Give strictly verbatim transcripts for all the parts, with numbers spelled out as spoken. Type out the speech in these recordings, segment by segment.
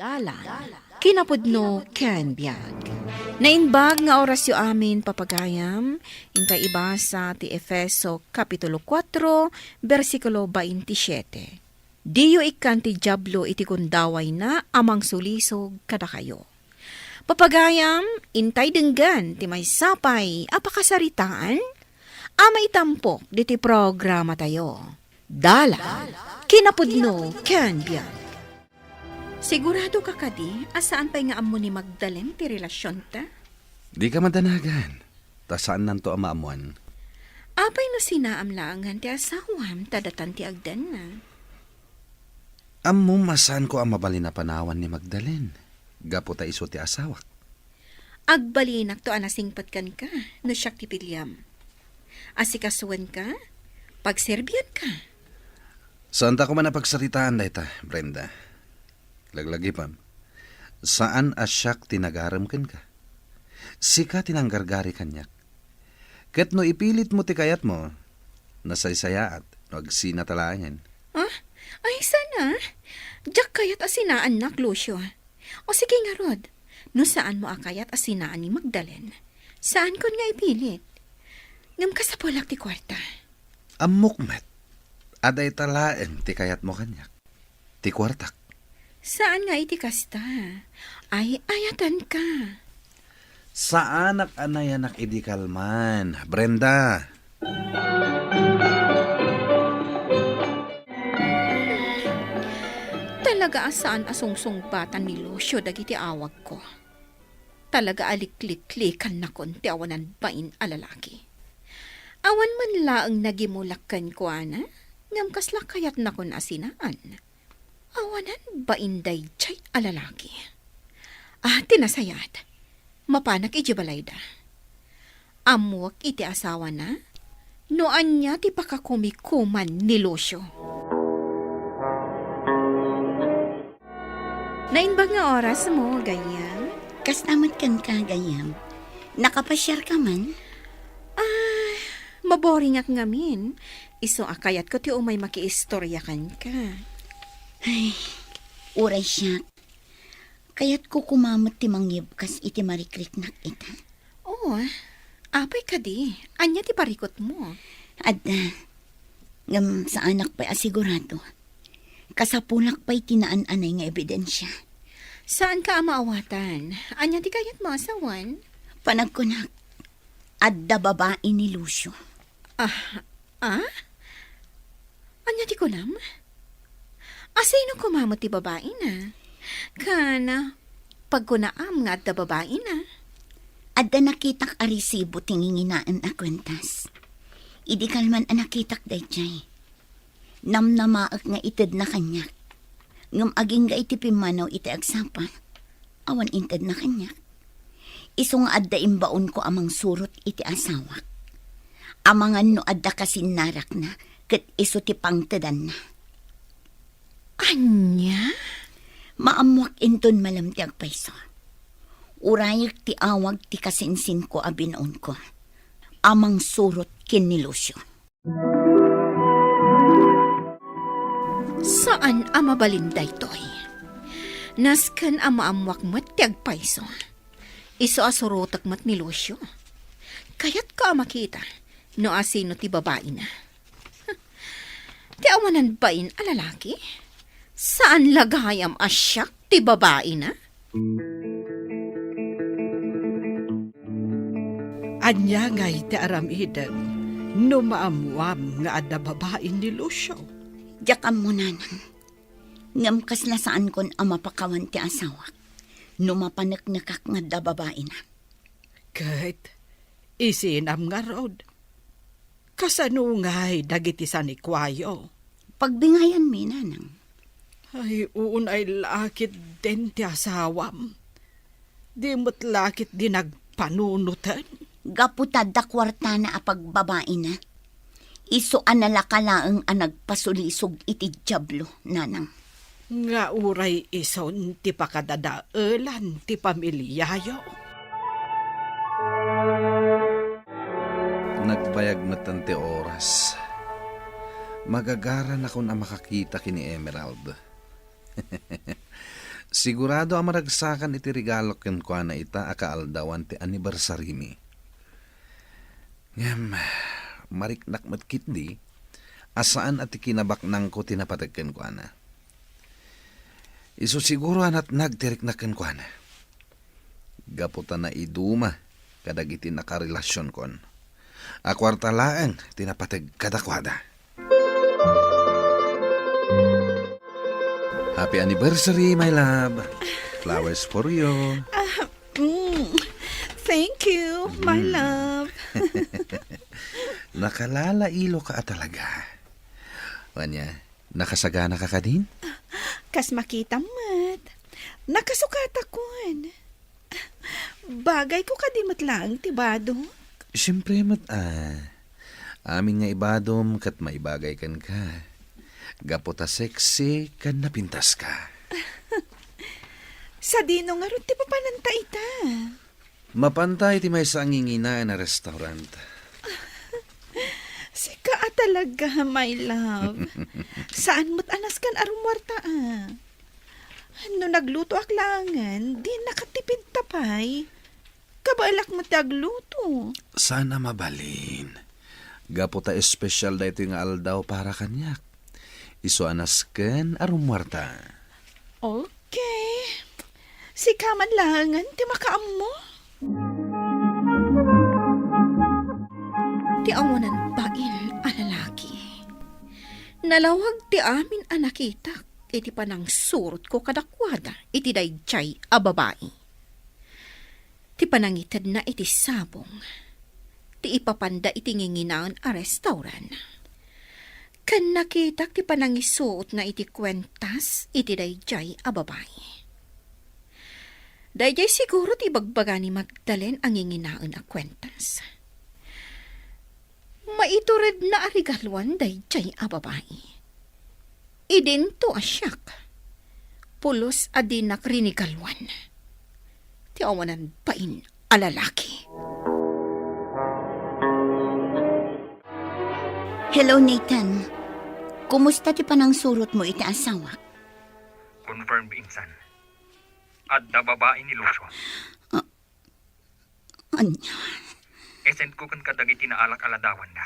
Dalan, kinapudno ken biag. Naimbag nga orasyo amin, papagayam, intay ibasa ti Efeso Kapitulo kuatro, bersikulo baintisiete. Diyo ikkan ti Diablo iti gundawayna a mangsulisog kadakayo. Papagayam, intay denggen ti maysa pay a pakasaritaan a maitampok ditoy programatayo. Dalan, kinapudno ken biag. Sigurado ka kadi a saan pay nga ammo ni Magdalen ti relasionta? Dika madanagan, ta saannanto a maammoan. Apay no sinaam laengen ti asawam ta datan ti agdanna? Ammom a saanko a mabalin a panawan ni Magdalen, gapu ta isu ti asawak. Agbalinakto a nasingpet kenka no siak ti piliam. Asikasoenka, pagserbianka. Saanta koma a pagsaritaan dayta, Brenda. Laglagipem, saan a siak ti nagarem kenka. Sika ti nanggargari kaniak. Ket no ipilitmo ti kayatmo, nasaysayaat no agsinata laengen. Ah? Ay, saan a? Diak kayat a sinaannak, Lucio. O sige ngarud, no saanmo a kayat a sinaan ni Magdalen, saankon nga ipilit. Ngem kasapulak ti kuarta. Ammok met a dayta laeng ti kayatmo kaniak. Ti kuartak. Saan nga iti kasta. Ay-ayatenka. Saanak a nayanak idi kalman, Brenda. Talaga a saan a sungsungbatan ni Lucio dagiti awagko. Talaga a likliklikankon ti awanan bain a lalaki. Awan man laeng nagimulak kenkuana, ngem kasla kayatnakon a sinaan. Awanan bain daydiay a lalaki. Ah, ti nasayaat, mapanak idiay balayda. Ammoak iti asawana, no ania ti pakakumikuman ni Lucio. Naimbag nga orasmo, gayyem. Kasta met kenka, gayyem. Nakapasiarka man? Ah, maboringak ngamin. Isu a kayatko ti umay makiistoria kenka. Ay, uray siak. Kayatko koma met ti mangyebkas iti marikriknak ita. Oh, apay kadi? Ania ti parikutmo? Adda. Ngem saanak pay a sigurado. Kasapulak pay ti naan-anay nga ebidensia. Saanka a maawatan. Ania ti kayatmo a sawen? Panagkunak, adda babai ni Lucio. Ah, ah? Ania ti kunam? Asino koma met ti babaina? Ken, pagkunaam nga adda babaina? Adda nakitak a resibo ti nginginaen a kuentas. Idi kalman a nakitak daydiay, namnamaek nga itedna kaniak. Ngem agingga iti pimmanaw iti agsapa, awan intedna kaniak. Isu nga adda imbaonko a mangsurot iti asawak. Amangan no adda kasinnarakna ket isu ti pangtedanna. Ania? Maammoak inton malem ti agpayso. Urayek ti awag ti kasinsinko a binaonko a mangsurot ken ni Lucio. Saan a mabalin daytoy. Nasken a maammoak met ti agpayso. Isu a surotek met ni Lucio. Kayatko a makita no asino ti babaina. Ti awanan bain a lalaki? Saan la gayam a siak ti babaina? Ania ngay ti aramidem no maammuam nga adda babain ni Lucio? Diak ammo, nanang. Ngem kasla saankon a mapakawan ti asawak no mapaneknekak nga adda babaina. Ket isinam ngarud, kasano ngay dagiti sanikuayo? Pagbingayanmi, nanang. Ay, unay la ketdin ti asawam. Di met la ketdi nagpanunoten. Gapu ta adda kuartana a pagbabaina. Isu a nalaka laeng a nagpasulisog iti Diablo, nanang. Nga uray isun ti pakadadaelan ti pamiliayo. Nagbayag metten ti oras. Magagaranakon a makakita ken ni Emerald. Sigurado a maragsakan iti regalo kenkuana ita a kaaldawan ti annibersarimi. Ngem, mariknak met ketdi a saan a ti kinabaknangko ti napateg kenkuana. Isu siguro a natnag ti riknak kenkuana. Gapu ta naiduma kadagiti nakarelasionkon a kuarta laeng ti napateg kadakuada. Happy anniversary, my love. Flowers for you. Ah, mm, thank you, my Mm. love. Nakalalailo ka a talaga. Ania, nakasagana ka kadin? Kas makitam met, nakasukatakon. Bagayko kadi met laeng ti badok? Siempre met, ah. Amin nga ibadom ket maibagay kenka. Gapu ta sexy ken napintas ka. Sadino ngarud ti papananta ita? Mapanta iti maysa a nginginaen a restaurant. Sika a talaga, my love. Saan met a nasken a rummuarta, a? No naglutoak laengen, di nakatipidta pay. Kabaelak met ti agluto. Saan a mabalin. Gapu ta espesyal daytoy nga aldaw para kaniak. Isu a nasken a rummuarta. Okay. Sika man laengen ti makaammo. Ti awanan bain a lalaki. Nalawag ti amin a nakitak iti panangsurotko kadakuada iti daydiay a babai. Ti panangitedna iti sabong, ti ipapanda iti nginginaen a restaurant, ken nakitak ti panangisuotna iti kuentas iti daydiay a babai. Daydiay siguro ti ibagbaga ni Magdalen a nginginaen a kuentas. Maituredna a regaluan daydiay a babai. Idinto a siak, pulos a dinak rinigaluan ti awanan bain a lalaki. Hello, Nathan. Kumusta ti panangsurotmo iti asawak? Confirmed, insan. Adda babai ni Lucio. Ah, Ania? Isendko ken kadagiti naalak a ladawanda.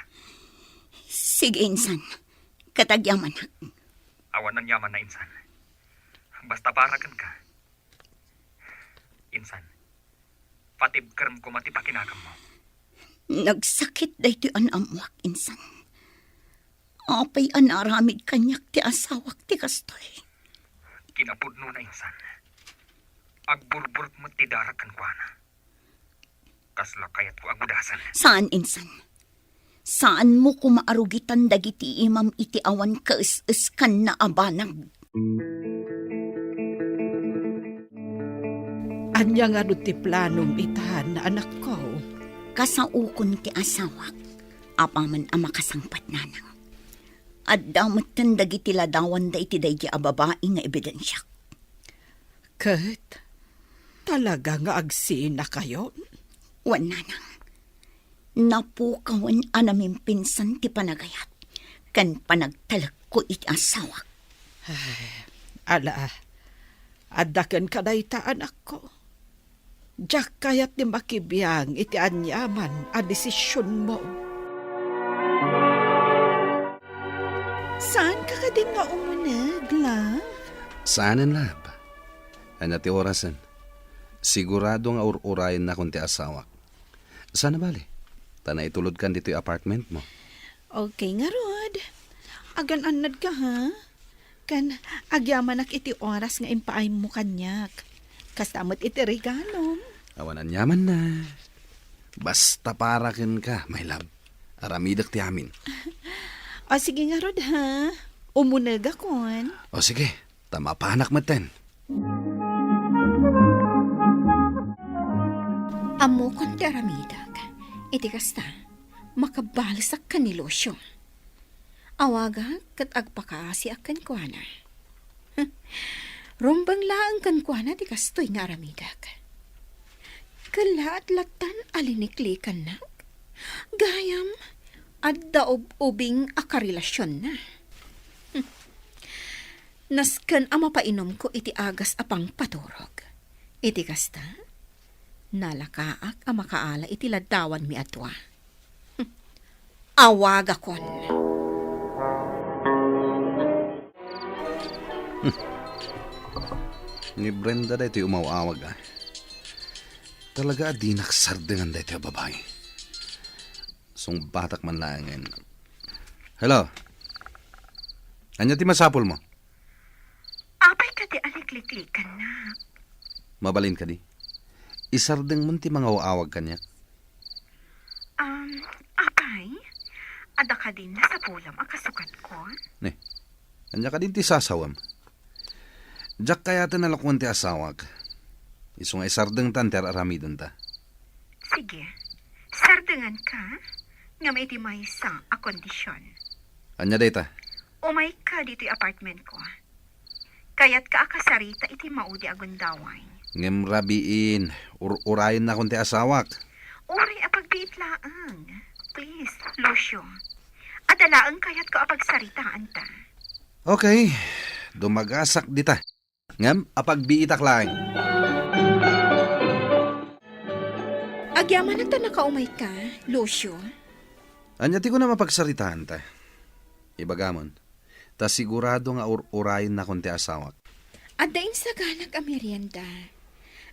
Sige, insan. Ket agyamanak. Awan aniamanna, insan. Basta para kenka. Insan, patibkerem koma ti pakinakammo. Nagsakit daytoy a naammoak, insan. Apay a naaramid kaniak ti asawak ti kastoy? Kinapudnona, insan. Agburburek met ti darak kenkuana. Kasla kayatko a gudasen. Saan, insan. Saanmo koma a rugitan dagiti imam iti awan kaes-eskanna a banag. Ania ngarud ti planom itan, anakko? Kasaokon ti asawak, apaman a makasangpet, nanang. Adda metten dagiti ladawanda iti daydi a babai nga ebidensiak. Ket, talaga nga agsinakayon? Wen, nanang. Napukawen a namimpinsan ti panagayat ken panagtalekko iti asawak. Ay, ala, adda kenka dayta, anakko. Diak kayat ti makibiang iti aniaman a desisionmo. Saanka kadin nga umuneg, love? Saanen, love. Ania ti orasen? Sigurado nga ur-urayennakon ti asawak. Saan a bale, ta naitulodkan ditoy apartmentmo. Okay ngarud. Agan-annadka, ha? Ken agyamanak iti oras nga impaaymo kaniak. Kasta met iti regalom. Awan aniamanna. Basta para kenka, my love. Aramidek ti amin. O, sige ngarud, ha? Umunegakon. O, sige. Ta mapanak metten. Ammokon ti aramidek. Iti kasta, makabalesak ken ni Lucio. Awagak ket agpakaasiak kenkuana. Rumbeng laeng kenkuana ti kastoy nga aramidek. Kellaat lattan a liniklikannak. Gayam, adda ub-ubing a karelasionna. Nasken a mapainumko iti agas a pangpaturog. Iti kasta, nalakaak a makaala iti laddawanmi a dua. Awagakon. Ni Brenda daytoy umaw-awag, ah. Talaga a dinak sardengan daytoy a babai. Sungbatak man laengen. Hello? Ania ti masapulmo? Apay kadi a likliklikannak? Mabalin kadi? Isardengmon ti mangaw-awag kaniak. Um, apay, adda kadin nasapulam a kasukatko? Ne, ania kadin ti sasawem? Diak kayaten a lakuan ti asawak. Isu nga isardengtan ti ar-aramidenta. Sige, sardenganka, ngem iti maysa a kondision. Ania dayta? Umayka ditoy apartmentko. Kayatka a kasarita iti maudi a gundaway. Ngem rabiin, ur-urayennakon ti asawak. Uray a pagbiit laeng. Please, Lucio. Adda laeng kayatko a pagsaritaanta. Okay, dumagasak dita. Ngem, apagbiitak laeng. Agyamanak ta nakaumayka, Lucio. Ania ti kunam a pagsaritaanta? Ibagamon, ta sigurado nga ur-urayennakon ti asawak. Adda insaganak a merienda.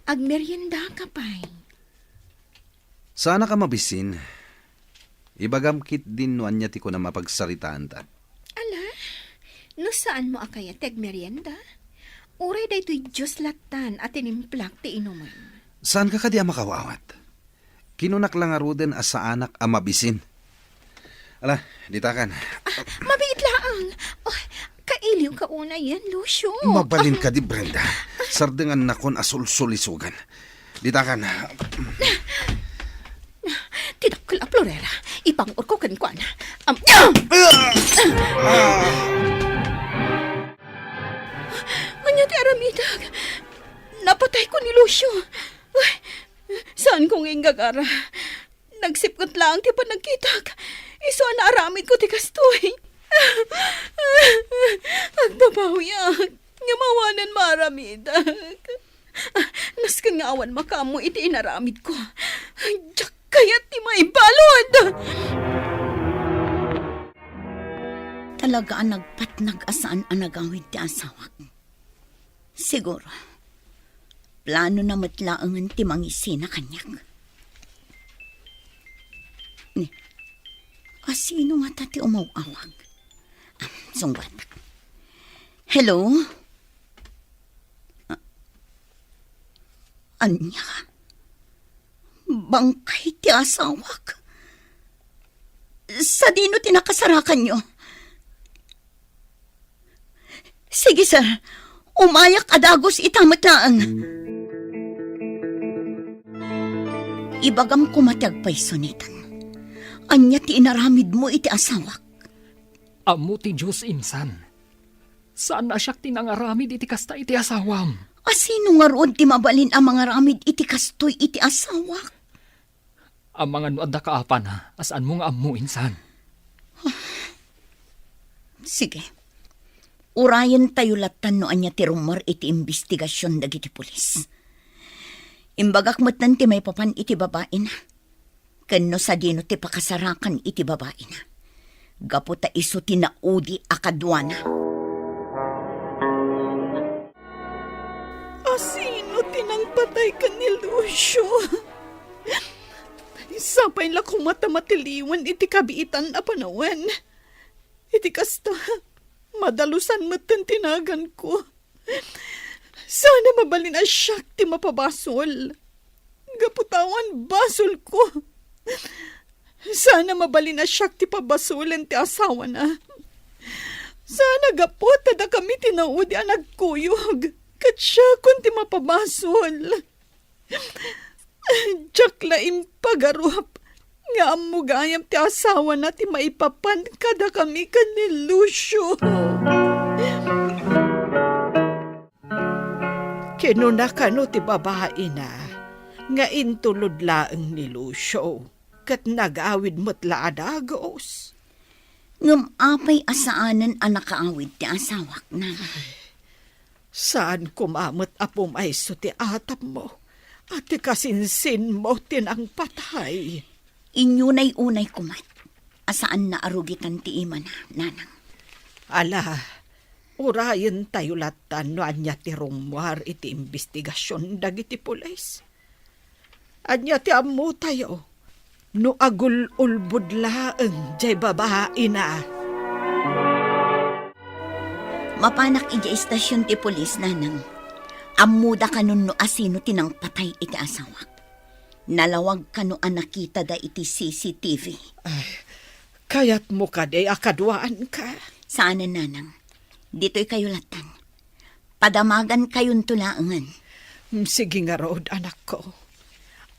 Agmeriendaka pay. Saanak a mabisin. Ibagam ketdin no ania ti kunam a pagsaritaanta. Ala, no saanmo a kayat ti agmerienda, uray daytoy juice lattan a tinimplak ti inumen. Saanka kadi a makaw-awat? Kinunak la ngaruden a saanak a mabisin. Ala, ditakan. Ah, mabiit laeng. Oh, kailiwka unay, Lucio. Mabalin kadi, Brenda. Sardengannakon a sulsulisugan. Ditakan. Ti dakkel a florera, ipanguko kenkuana. Am-, ania ti aramidek? Napatayko ni Lucio. Ay, saanko nga inggagara. Nagsipnget laeng ti panagkitak. Isu a naaramidko ti kastoy. Agbabawiak, ngem awanen maaramidak. Ah, nasken nga awan makaammo iti inaramidko. Diak kayat ti maibalud! Talaga a nagpatnag a saan a nagawid ti asawak. Siguro, planona met laengen ti mangisina kaniak. Ni, asino ngata ti umaw-awag? Ah, sungbatak. Hello? Ah, ania? Bangkay ti asawak? Sadino ti nakasarakanyo? Sige, sir. Umayak a dagus ita met laeng. Ibagam koma ti agpayso, Nathan. Ania ti inaramidmo iti asawak? Ammo ti Dios, insan. Saan a siak ti nangaramid iti kasta iti asawam. Asino ngarud ti mabalin a mangaramid iti kastoy iti asawak? Amangan no adda kaapana a saanmo nga ammo, insan. Sige. Urayentayo lattan no ania ti rummuar iti imbestigasion dagiti pulis. Imbagak metten ti maipapan iti babaina. Ken no sadino ti pakasarakan iti babaina. Gapu ta isu ti naudi a kaduana. Asino ti nangpatay ken ni Lucio? Sapay la koma ta matiliwen iti kabiitan a panawen. Iti kasta, madalusan metten ti naganko. Saan a mabalin a siak ti mapabasol. Gapu ta awan basolko. Saan a mabalin a siak ti pabasolen ti asawana. Saan a gapu ta dakami ti naudi a nagkuyog, ket siakon ti mapabasol. Diak la impagarup nga ammo gayam ti asawana ti maipapan kadakami ken ni Lucio. Kinuna kano ti babaina nga intulod laeng ni Lucio ket nagawid met la a dagus. Ngem apay a saanen a nakaawid ti asawakna? Saan koma met a pumayso ti atapmo, a ti kasinsinmo ti nangpatay. Inyunay-unay koma a saanna a rugitan ti imana, nanang. Ala, urayentayo lattan no ania ti rummuar iti imbestigasion dagiti pulis. Ania ti ammotayo no agul-ulbod laeng diay babaina? Mapanak idiay istasion ti pulis, nanang. Ammoda kano no asino ti nangpatay iti asawak? Nalawag kano a nakitada iti C C T V? Ay, kayatmo kadi a kaduaanka? Saanen, nanang. Ditoy kayo lattan. Padamagan kayonto laengen. Mm, sige ngarud, anakko.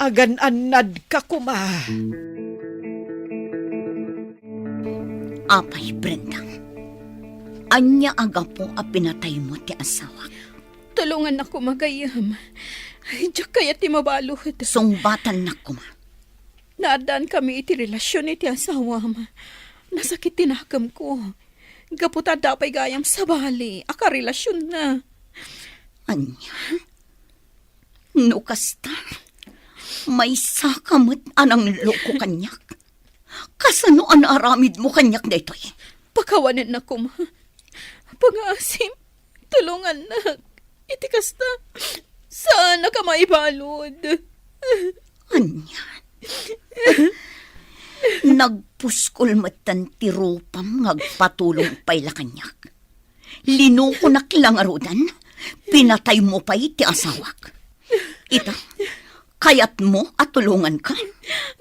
Agan-annadka koma. Apay, Brenda, ania a gapu a pinataymo ti asawak? Tulongannak koma, gayyem. Diak kayat ti mabalud. Sungbatannak koma. Naaddankami iti relasion iti asawam. Nasakit ti nakemko. Gapu ta adda pay gayam sabali a karelasionna. Ania? No kasta, maysaka met a nangloko kaniak. Kasano a naaramidmo kaniak daytoy? Pakawanennak koma. Pangaasim, tulongannak. Iti kasta, saanak a maibalud. Ania? Nagpuskol metten ti rupam nga agpatulong pay la kaniak. Linokonak la ngaruden, pinataymo pay ti asawak. Ita, kayatmo a tulonganka?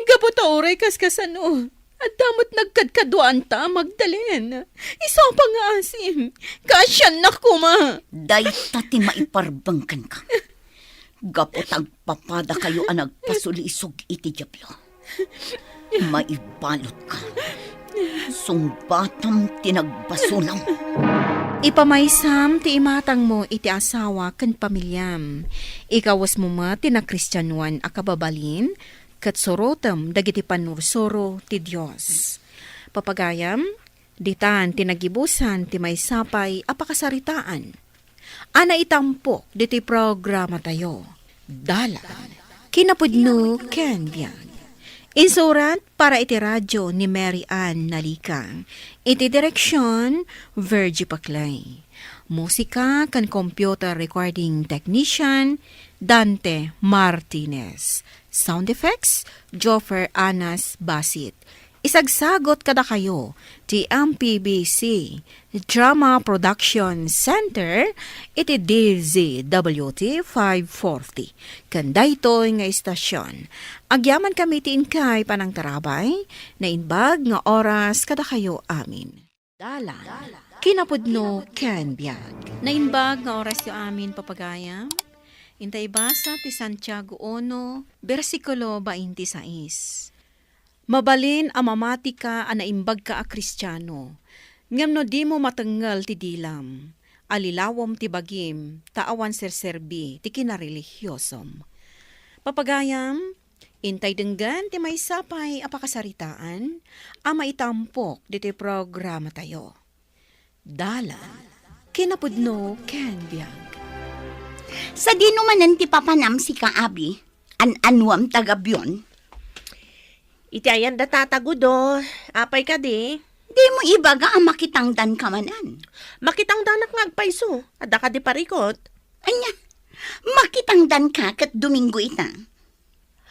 Gapu ta uray kaskasano, adda met nagkadkaduaanta, Magdalen. Isu a pangaasim, kaasiannak koma. Dayta ti maiparbeng kenka. Gapu ta agpapadakayo a nagpasulisog iti Diablo. Maibalutka. Sungbatam ti nagbasolam. Ipamaysam ti imatangmo iti asawa ken pamiliam. Ikawesmo met ti nakristianoan a kababalin ket surotem dagiti pannursuro ti Dios. Papagayam, ditan ti nagibusan ti maysa pay a pakasaritaan a naitampok ditoy programatayo, Dalan, Kinapudno ken Biag. Insurat para iti radio ni Mary Ann Nalica. Iti direksion, Virgie Paclay. Musika ken computer recording technician, Dante Martinez. Sound effects, Joffer Anas Basit. Isagsagot kadakayo ti M P B C Drama Production Center iti D Z W T five forty. Ken daytoy nga istasyon, agyamankami ti inkay panangtarabay, naimbag nga oras kadakayo amin. Dalan, Kinapudno ken Biag. Naimbag nga orasyo amin, papagayam. Inta ibasa ti Santiago uno, bersikulo twenty-six. Mabalin a mamatika a naimbagka a Kristiano, ngem no dimo matengngel ti dilam, allilawem ti bagim ta awan serserbi ti kinarelihiosom. Papagayam, intay denggen ti maysa pay a pakasaritaan a maitampok ditoy programatayo. Dalan, Kinapudno ken Biag. Sadino manen ti papanam sika, abi? An-anuam ta gabion? Iti ayan da Tata Gudo, apay kadi? Dimo ibaga a makitangdanka manen? Makitangdanak nga agpayso, adda kadi parikut? Ania, makitangdanka ket Domingo ita?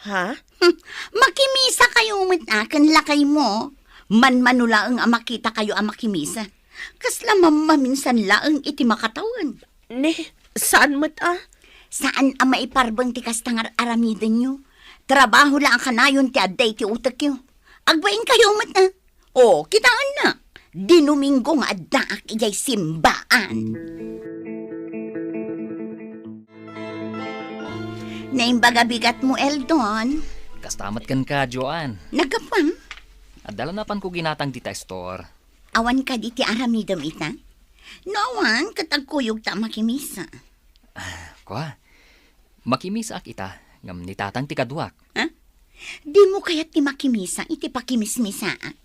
Ha? Hmm, makimisa kayo met a ken lakaymo. Manmano laeng a makita kayo a makimisa. Kasla mammaminsan laeng iti makatawen. Ne, saan met a? Saan a maiparbeng ti kasta nga ar-aramidenyo. Trabaho la a kanayon ti adda iti utekyo. Agbain kayo met a. O, kitaenna, Domingo nga addaak idiay simbaan. Naimbag a bigatmo, Eldon. Kasta met kenka, Joan. Naggapuam? Adda la napanko ginatang dita store. Awan kadi ti aramidem ita? No awan, ket agkuyogta a makimisa. Ah, kua, makimisaak ita, ngem ni tatang ti kaduak. Ha? Dimo kayat ti makimisa iti pakimismisaak?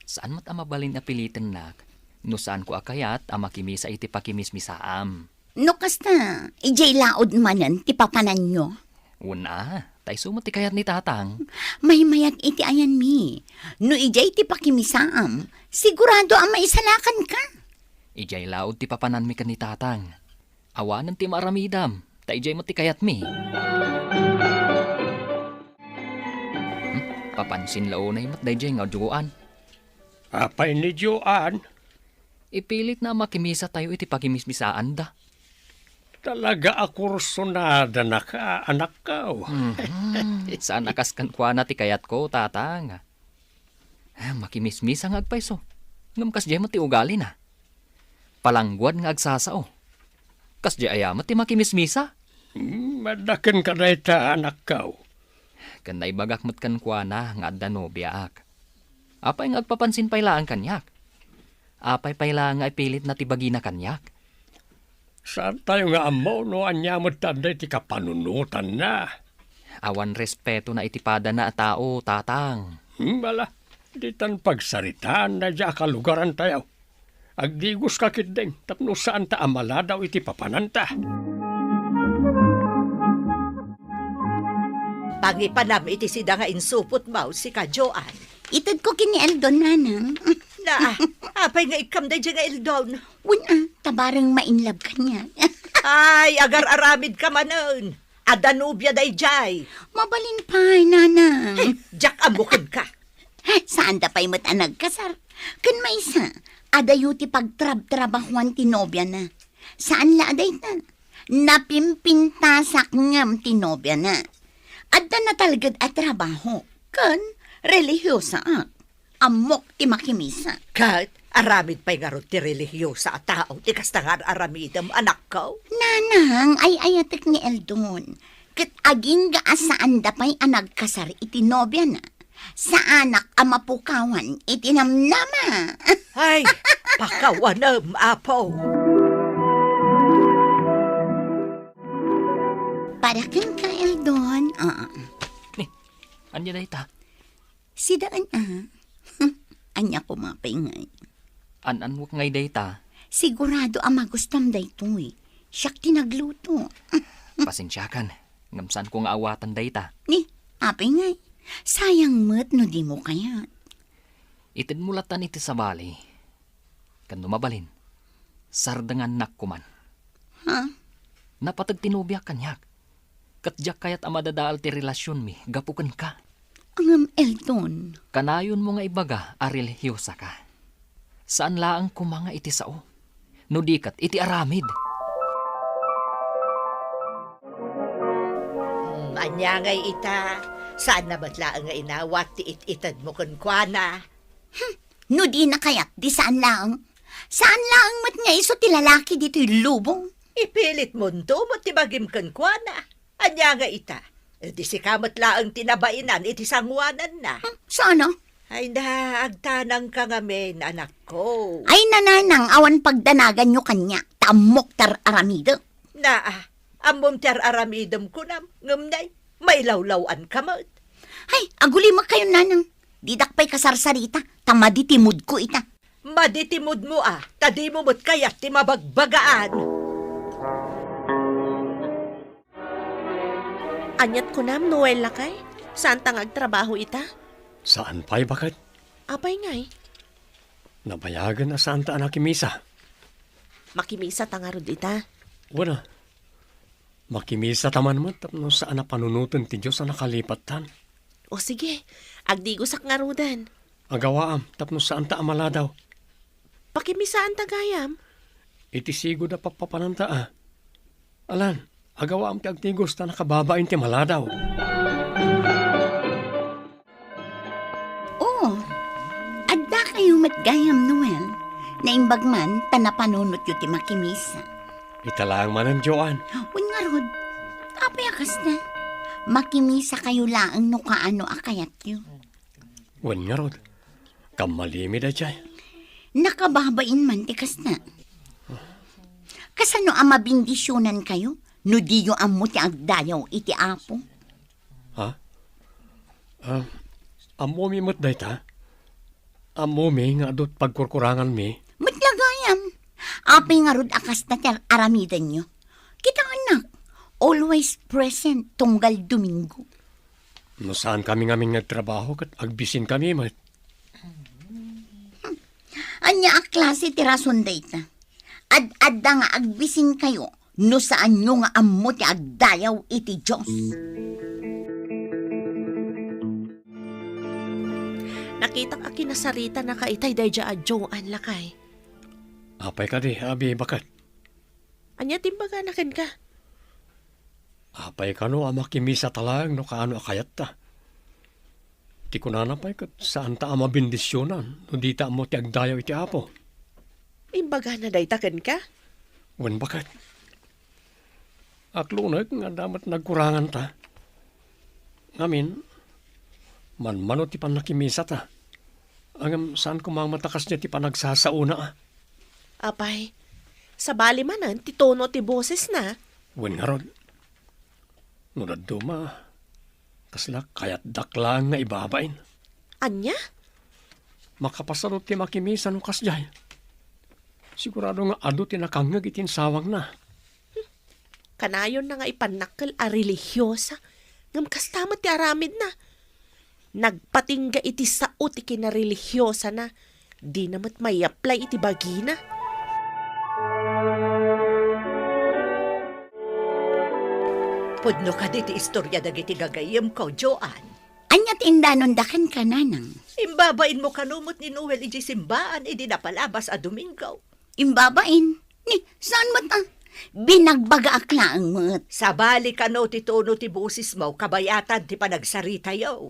Saan met a mabalin a pilitennak no saanko a kayat a makimisa iti pakimismisaam. No kasta, idiay laud manen ti papananyo? Wen a, ta isu met ti kayat ni Tatang. Maymayat iti ayanmi. No idiay ti pakimisaam, sigurado a maisalakanka. Idiay laud ti papananmi ken ni Tatang. Awanen ti maaramidam, ta idiay met ti kayatmi. Hmm, papansin la unay met daydiay nga Joan. Apay ni Joan? Ipilitna a makimisatayo iti pakimismisaanda. Talaga a kursunada naka, anakko. Mhm. Saan a kas kenkuana ti kayatko, Tatang. Ah, makimismisa nga agpayso. Ngem kasdiay met ti ugalina. Palangguad nga agsasao. Kasdiay aya met ti makimismisa? Hmm, adda kenka dayta, anakko. Ken naibagak met kenkuana nga adda nobiaak. Apay nga agpapansin pay laeng kaniak? Apay pay laeng nga ipilitna ti bagina kaniak? Saantayo nga ammo no ania met ti adda iti kapanunotanna. Awan respetona iti padana a tao, Tatang. Hmm, ala, ditan pagsaritaan daydiay a kalugarantayo. Agdigoska ketdin tapno saanta a maladaw iti papananta. Pangipanam iti sida nga insupotmo, sika, Joan. Itedko ken ni Eldon, nanang. Na, apay nga ikkam daydiay nga Eldon? Wen a, ta bareng ma-in love kaniak. Ay, agar-aramidka manen. Adda nobia daydiay. Mabalin pay, nanang. Ay, diak ammo kenka. Saanda pay met a nagkasar. Ken maysa, adayo ti pagtrabtrabahoan ti nobiana. Saan la a dayta. Napimpintasak ngem ti nobiana. Adda natalged a trabaho. Ken relihiosaak. Ammok ti makimisa. Ket aramid pay ngarud ti relihiosa a tao ti kasta nga ar-aramidem, anakko? Nanang, ay-ayatek ni Eldon. Ket agingga a saanda pay a nagkasar iti nobiana, saanak a mapukawan iti namnama. Ay, pakawanem, Apo. Para kenka, Eldon. Ah. Ni, ania dayta? Sida an-, a. Ania koma pay ngay? An-anwek ngay dayta. Sigurado a magustam daytoy. Siak ti nagluto. Pasensiakan, ngem saanko nga awatan dayta. Ni, apay ngay? Sayang met no dimo kayat. Itedmo latan iti sabali. Ken no mabalin, sardengannak koman. Ha? Napateg ti nobiak kaniak. Ket diak kayat a madadael ti relasionmi gapu kenka. Ngem, Eldon. Kanayonmo nga ibaga a relihiosaka. Saan laeng koma nga iti sao, no di ket iti aramid. Hmm, ania ngay ita? Saanna met laeng nga inawat ti it-itedmo kenkuana? Hmm, no dina kayat, di saan laeng. Saan laeng met nga isu ti lalaki ditoy lubong. Ipilitmonto met ti bagim kenkuana. Ania nga ita? Di sika met laeng ti nabainan iti sangoananna. Hmm, saan a? Ay na, agtanangka ngamin, anakko. Ay na, nanang, awan pagdanaganyo kaniak, ta ammok ti ar-aramidek. Naa, ammom ti ar-aramidem kunam, ngem nay, mailawlaw-anka met. Ay, agulimekkayon, nanang. Didak pay kasarsarita, ta madi ti moodko ita. Madi ti moodmo a, ta dimo met kayat ti mabagbagaan. Aniat kunam, Noel lakay? Saanta nga agtrabaho ita? Saan pay, baket. Apay ngay? Nabayagen a saanta a nakimisa. Makimisata ngarud ita? Wen a. Makimisata man met tapno saan a panunoten ti Dios a nakalipattan. O sige, agdigosak ngaruden. Agawaam tapno saanta a maladaw. Pakimisaanta gayam. Iti sigud a pappapananta a. Alan, agawaam ti agdigos ta nakababain ti maladaw. O, addakayo met gayam, Noel. Naimbag man ta napanunotyo ti makimisa. Ita laeng manen, Joan. Wen ngarud, apay a kasta? Makimisakayo laeng no kaano a kayatyo. Wen ngarud, kammalimi daydiay. Nakababain man ti kasta. Kasano a mabendisionankayo no diyo ammo ti agdayaw iti Apo? Ha? Ah, ammomi met dayta? Ammomi nga adu ti pagkurkuranganmi? Met la gayam. Apay ngarud a kasta ti ar-, aramidenyo? Kitaennak, always present tunggal Domingo. No saankami ngamin nga agtrabaho, ket agbisinkami met. Ania a klase ti rason dayta? Ad-adda nga agbisinkayo no saanyo nga ammo ti agdayaw iti Dios. Nakitak a kinasaritanaka itay daydiay a Joan, lakay. Apay kadi, abi, baket? Ania ti imbagana kenka? Apay kano a makimisata laeng no kaano a kayatta? Ti kunana pay ket saanta a mabendisionan no dita ammo ti agdayaw iti Apo. Imbagana dayta kenka? Wen, baket. Aklonek nga adda met nagkuranganta. Ngamin, manmano ti pannakimisata. Ngem saan koma met a kasdiay ti panagsasaona, a. Apay, sabali manen ti tono ti bosesna. Wen ngarud, no dadduma, kasla kayatdak laeng nga ibabain. Ania? Makapasano ti makimisa no kasdiay? Sigurado nga adu ti nakangngeg iti insawangna. Kanayonna nga ipannakkel a relihiosa, ngem kasta met ti aramidna. Nagpatingga iti sao ti kinarelihiosana, dina met maiaplay iti bagina. Pudno kadi ti istoria dagiti gagayyemko, Joan? Ania ti indanonda kenka, Nanang? Imbabainmo kano met ni Noel idiay simbaan idi napalabas a Domingo? Imbabain? Ni, saan met a? Binagbagaak laeng met. Sabali kano ti tono ti bosesmo kabayatan ti panagsaritayo.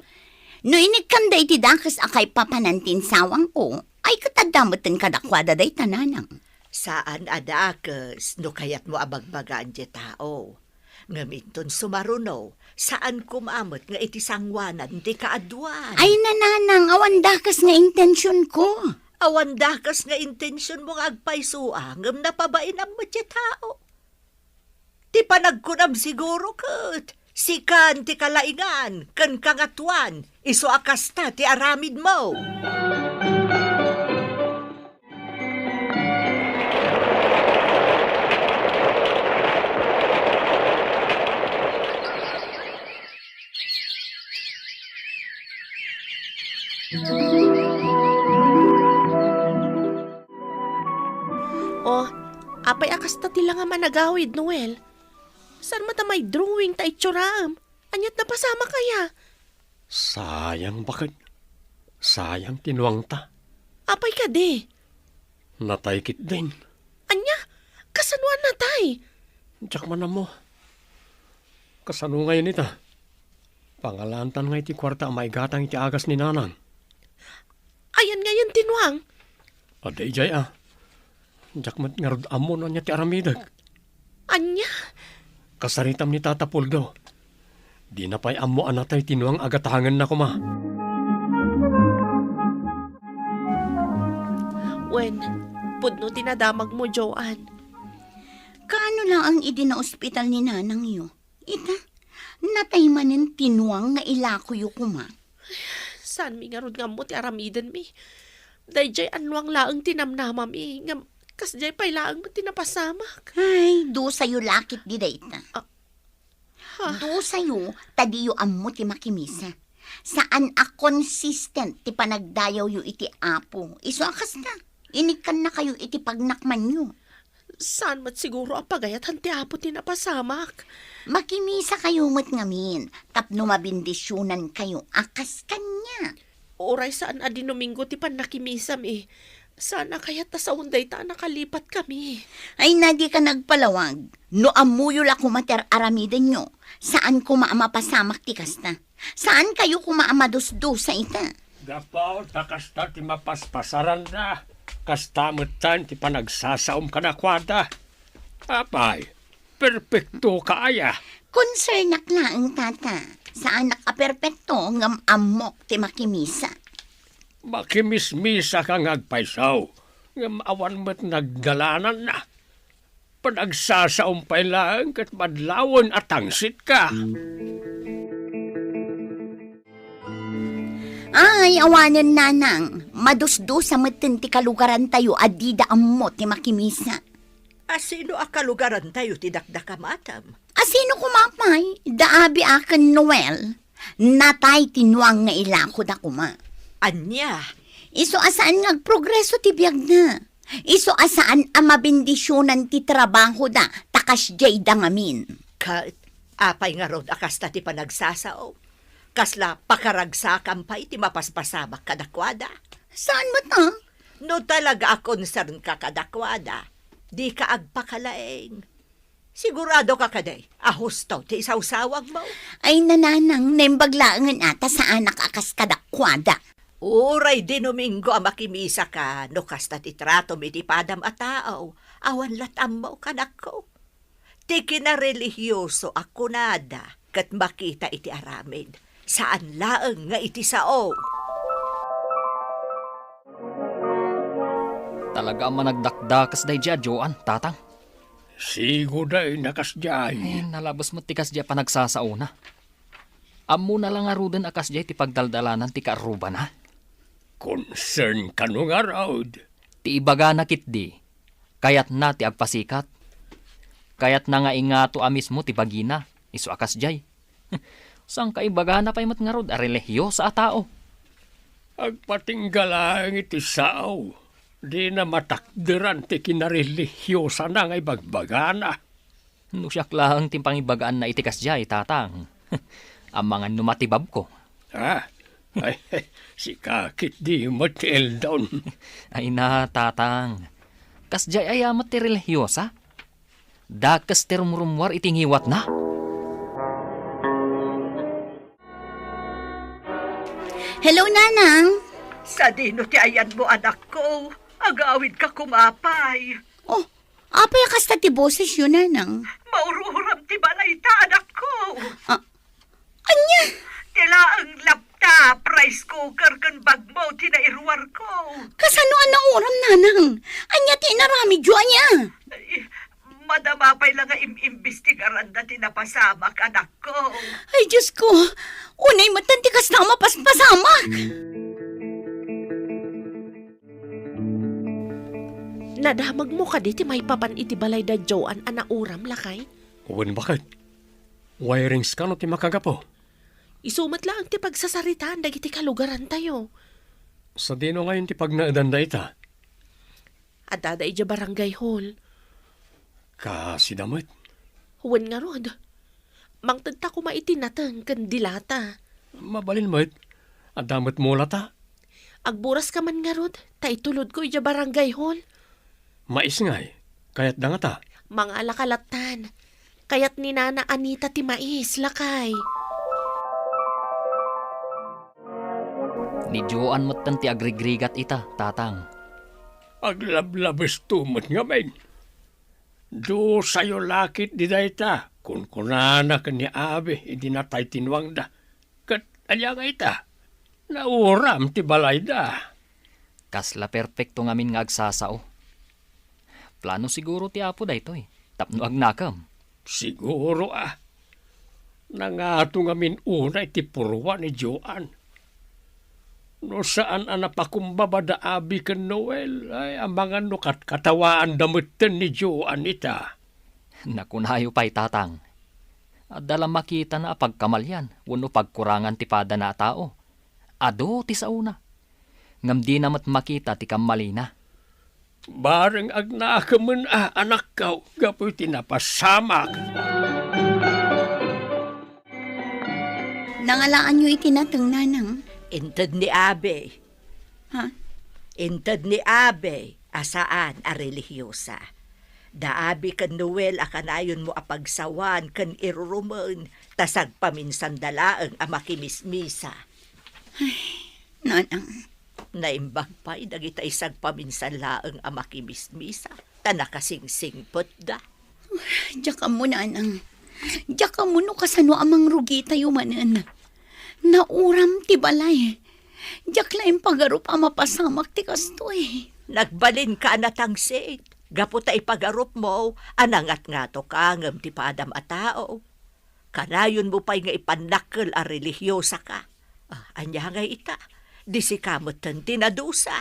No inikkanda iti dakes a kaipapanan ti insawangko, ay ket adda metten kadakuada dayta, Nanang. Saan a dakes no kayatmo a bagbagaan ti tao. Ngem inton sumaruno, saan koma met nga iti sangoanan ti kaaduan. Ay, Nanang, awan dakes nga intensionko. Awan dakes nga intensionmo nga agpayso, a, ngem napabainam met ti tao. Ti panagkunam siguro ket, sikan ti kalaingan ken kangatoan, isu a kasta ti aramidmo. Oh, apay a kasta ti langam a nagawid, Noel? Saan met a may drawing ta itsuraan? Aniat napasamak aya? Sayang, baket. Sayang ti nuangta. Apay kadi? Natay ketdin. Ania? Kasano a natay? Diak man ammo. Kasano ngayen ita? Pangalaantan nga iti kuarta a maigatang iti agas ni Nanang. Ayan ngayen ti nuang? Adda idiay a. Diak met ngarud ammo no ania ti aramidek. Ania? Kasaritam ni Tata Poldo. Dina pay ammo a natay ti nuang a gatangenna koma. Wen, pudno ti nadamagmo, Joan. Kaano laeng idi naospital ni nanangyo? Ita, natay manen ti nuang nga ilakoyo koma. Saanmi ngarud nga ammo ti aramidenmi. Daydiay a nuang laeng ti namnamami, ngem kasdiay pay laeng met ti napasamak. Ay, dusayo la ketdi dayta. Ah. Ha? Dusayo, ta diyo ammo ti makimisa. Saan a consistent ti panagdayawyo iti Apo. Isu a kasta, inikkannakayo iti pagnakmanyo. Saan met siguro a pagayatan ti Apo ti napasamak? Makimisakayo met ngamin tapno mabendisionankayo a kas kaniak. Uray saan a Dinomingo ti pannakimisami, saan a kayat ta saon dayta a nakalipatkami. Ay, na dika nagpalawag. No ammoyo la koma ti ar-aramidenyo, saan koma a mapasamak ti kasta. Saankayo koma a madusdusa ita. Gapu ta kasta ti mapaspasaranda, kasta metten ti panagsasaom kadakuada. Apay, perpektoka aya? Konsernak laeng, Tata. Saanak a perpekto ngem ammok ti makimisa. Makimismisaka nga agpayso, ngem awan met nagdalananna. Panagsasaom pay laeng ket madlawen a tangsitka. Ay, awanen, Nanang. Madusdusa metten ti kalugarantayo a dida ammo ti makimisa. A sino a kalugarantayo ti dakdakamatem? A sino koma pay? Da Abi a ken Noel. Natay ti nuang nga ilakoda koma. Ania? Isu a saan nga agprogreso ti biagna. Isu a saan a mabendisionan ti trabahoda ta kasdiay da ngamin. Ket apay ngarud a kasta ti panagsasao? Kasla pakaragsakam pay ti mapaspasamak kadakuada? Saan met a? No talaga a concern ka kadakuada, dika agpakalaing. Sigurado ka kadi a husto ti isawsawagmo? Ay, nanang, naimbag laengen a ta saanak a kas kadakuada. Uray di Domingo a makimisa ka no kasta ti tratom iti padam a tao, awan lat ammo kanakko. Ti kinarelihioso a kunada ket makita iti aramid, saan laeng nga iti sao. Talaga a managdakdakes daydiay a Joan, Tatang. Sigo day na kasdiay. Eh, nalabes met ti kasdiay a panagsasaona. Ammona la ngaruden a kasdiay ti pagdaldalanan ti kaarrubana. Concern kano ngarud? Ti ibagana ketdi, kayatna ti agpasikat. Kayatna nga ingato a mismo ti bagina, isu a kasdiay. Saan ka ibagana pay met ngarud a relihiosa a tao? Agpatingga laeng iti sao, dina matakderan ti kinarelihiosana nga ibagbagana. No siak laeng ti pangibagaanna iti kasdiay, Tatang, amangan no matibabko. Ah, ay, sika ketdi met ti eldon. Ay na, Tatang. Kasdiay aya met ti relihiosa? Dakes ti rumrummuar iti ngiwatna. Hello, Nanang. Sadino ti ayanmo, anakko? Agawidka koma pay. Oh, apay a kasta ti bosesyo, Nanang? Maururam ti balayta, anakko. Ah, ania? Ti laeng laptop, rice cooker, ken bagmo ti nairuarko. Kasano a nauram, Nanang? Ania ti inaramidyo, ania? Ay, madama pay la nga im-imbestigaranda ti napasamak, anakko. Ay, Diosko! Unay met ti kasta a mapaspasamak! Nadamagmo kadi ti maipapan iti balay da Joan a nauram, lakay? Wen, baket. Wirings kano ti makagapu? Isu met laeng ti pagsasaritaan dagiti kalugarantayo. Sadino ngayon ti pagnaedan dayta? Addada idiay barangay hall. Kasida met? Wen ngarud. Mangtedta koma iti nateng ken dilata. Mabalin met. Adda met mulata. Agburaska man ngarud, ta itulodko idiay barangay hall. Mais ngay, kayatda ngata? Mangala ka lattan. Kayat ni Nana Anita ti mais, lakay. Ni Joan metten ti agrigrigat ita, Tatang. Aglablabesto met ngamin. Dusayo la ketdi dayta, kunkunana ken ni Abi idi natay ti nuangda. Ket ania nga ita? Nauram ti balayda. Kasla perpekto ngamin nga agsasao. Plano siguro ti Apo daytoy, tapno agnakem. Siguro a. Nangato ngamin unay ti purwa ni Joan. No saan a napakumbaba da Abi ken Noel, ay, amangan no katkatawaanda metten ni Joan ita. Nakunayo pay, Tatang. Adda la makitana a pagkamalian wenno pagkurangan ti padana a tao. Adu ti saona. Ngem dina met makita ti kammalina. Bareng agnakemen a, anakko, gapu iti napasamak. Nangalaanyo iti nateng, Nanang? Inted ni Abi. Ha? Inted ni Abi a saan a relihiosa. Da Abi ken Noel a kanayonmo a pagsawan ken irurumen, ta sagpaminsanda laeng a makimismisa. Ay, Nanang. Naimbag pay dagitay sagpaminsan laeng a makimismisa, ta nakasingsingpetda. Diak ammo, Nanang. Diak ammo no kasano a mangrugitayo manen. Nauram ti balay. Diak la impagarup a mapasamak ti kastoy. Nagbalinka a natangsit. Gapu ta ipagarupmo a nangatngatoka ngem ti padam a tao. Kanayonmo pay nga ipannakkel a relihiosaka. Ah, ania ngay ita? Di sika metten ti nadusa.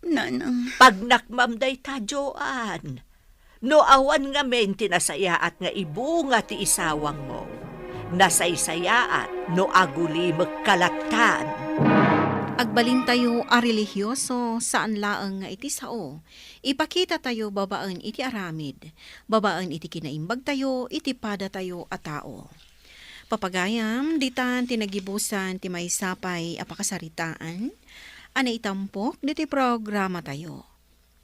Nanang. Pagnakmam dayta, Joan. No awan ngamin ti nasayaat nga ibunga ti isawangmo, nasaysayaat no agulimekka lattan. Agbalintayo a relihioso, saan laeng nga iti sao, ipakitatayo babaen iti aramid, babaen iti kinaimbagtayo iti padatayo a tao. Papagayam, ditan ti nagibusan ti maysa pay a pakasaritaan a naitampok ditoy programatayo.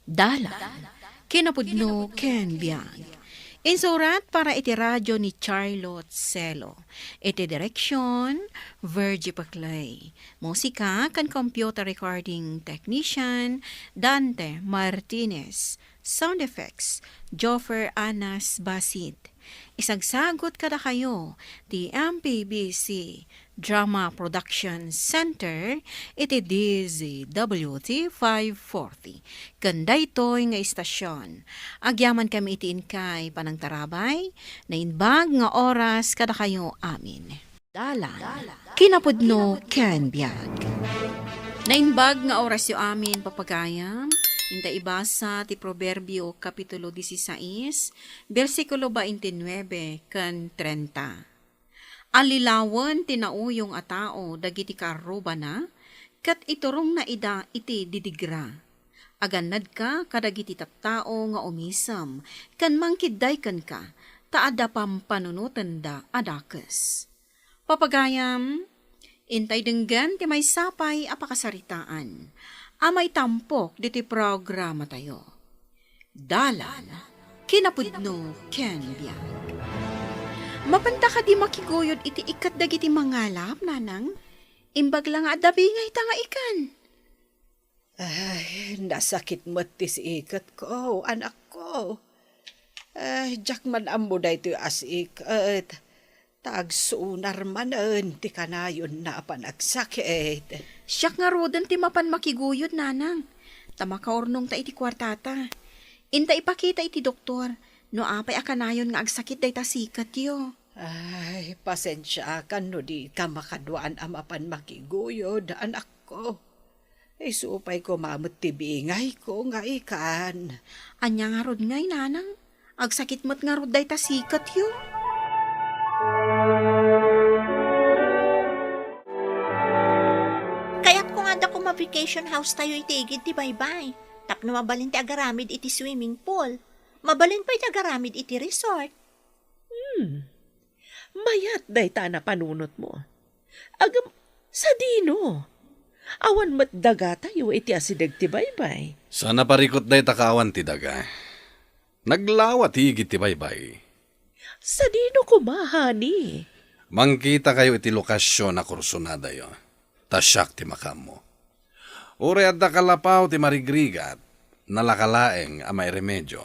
Dalan, kinapudno ken biag. Insurat para iti radio ni Charlotte Celo. Iti direksyon, Virgie Paclay. Musika ken computer recording technician, Dante Martinez. Sound effects, Joffer Anas Basit. Isagsagut kadakayo ti M P B C Drama Production Center iti D Z W T five forty. Ken daytoy nga istasyon, agyamankami iti inkay panangtarabay, naimbag nga oras kadakayo amin. Dalan, kinapudno ken biag. Naimbag nga orasyo amin, papagayam, inta ibasa ti Proverbio, Kapitulo dieciséis, bersikulo twenty-nine ken treinta. Allilawen ti nauyong a tao dagiti karrubana, ket iturongna ida iti didigra. Agannadka kadagiti tattao nga umisem ken mangkidday kenka, ta adda pampanunotenda a dakes. Papagayam, intay denggen ti maysa pay a pakasaritaan a maitampok ditoy programatayo. Dalan, kinapudno ken biag. Mapanta kadi makiguyod iti ikkat dagiti mangalap, nanang? Imbag la nga adda bingayta nga ikan. Ay, nasakit met ti siketko, anakko. Ay, diak man ammo daytoy a siket. Ta agsunar manen ti kanayonna a panagsakit. Siak ngaruden ti mapan makiguyod, nanang. Ta makaurnongta iti kuartata. Inta ipakita iti doktor no apay a kanayon nga agsakit dayta siketyo. Ay, pasensiakan no dika makaduaan a mapan makiguyod, anakko. Isu pay koma met ti bingayko nga ikan. Ania ngarud ngay, nanang? Agsakit met ngarud dayta siketyo? Kayatko nga adda koma vacation house tayo iti igid ti baybay. Tapno mabalin ti agaramid iti swimming pool. Mabalin pay ti agaramid iti resort. Hmm. Mayat dayta a napanunotmo. Agam, sadino? Awan met dagatayo iti asideg ti baybay. Saan a parikut dayta kaawan ti daga. Naglawa ti igid ti baybay. Sadino koma, honey? Mangkitakayo iti lokasion a kursunadayo. Ta siak ti makaammo. Uray adda kalapaw ti marigrigat, nalaka laeng a mairemedio.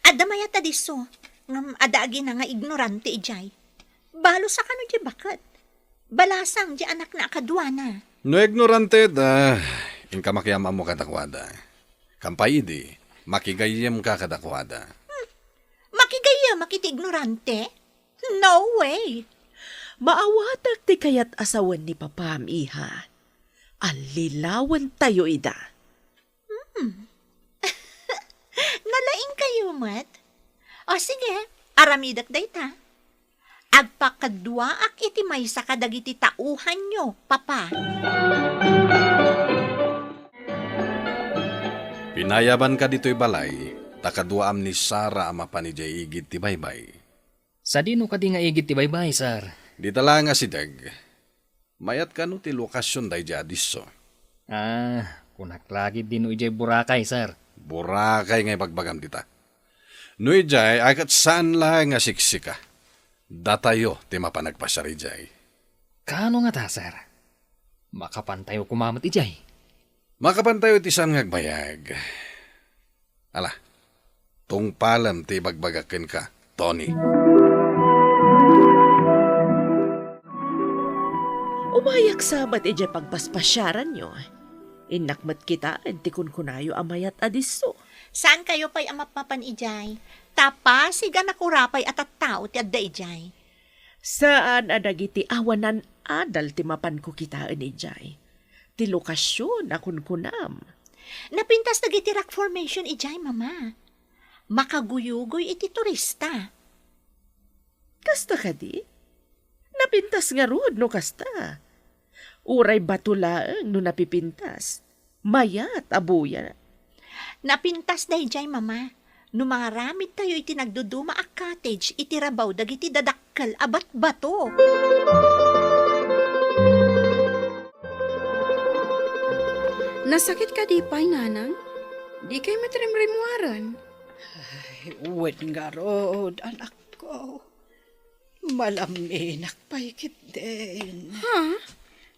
Adda mayat a disso, ngem adda agina nga ignorante idiay. Balos a kano diay baket. Balasang diay anakna a kaduana. No ignorante da, inka makiam-ammo kadakuada. Kampay idi, makigayyemka kadakuada. Hmm. Makigayyemak iti ignorante? No way! Maawatak ti kayat a sawen ni papam, iha. Allilawentayo ida. Hmm. Nalaingkayo met? O sige, aramidek dayta. Agpakaduaak iti maysa kadagiti tauhanyo, Papa. Pinayabanka ditoy balay, ta kaduaam ni Sara a mapan idiay igid ti baybay. Sadino kadi nga igid ti baybay, sir? Dita laeng asideg. Mayat kano ti lokasion daydiay a disso? Ah, kunak la ketdi no idiay Boracay, sir. Boracay nga ibagbagam dita. No idiay, ay ket saan laeng a siksika. Datayo ti mapan agpasiar idiay. Kaano ngata, sir? Makapantayo koma met idiay? Makapantayo iti saan nga agbayag. Ala, tungpalem ti ibagbagak kenka, Tony. Umayak sa met idiay pagpaspasiaranyo. Innak met kitaen ti kunkunayo a mayat a disso. Saankayo pay a mapmapan idiay? Ta pasig a nakurapay a tattao ti adda idiay. Saan a dagiti awanan adal ti mapanko kitaen idiay. ti lokasion a kunkunam. Napintas dagiti rock formation idiay, Mama. Makaguyugoy iti turista. Kasta kadi? Napintas ngarud no kasta. Uray bato laeng no napipintas. Mayat a buya. Napintas daydiay, Mama. No mangaramidtayo iti nagduduma a cottage iti rabaw dagiti dadakkel a batbato. Nasakit kadi pay, Nanang? Dikay met rimrimmuaren? Ay, wen ngarud, anakko. Malaminak pay ketdin. Ha?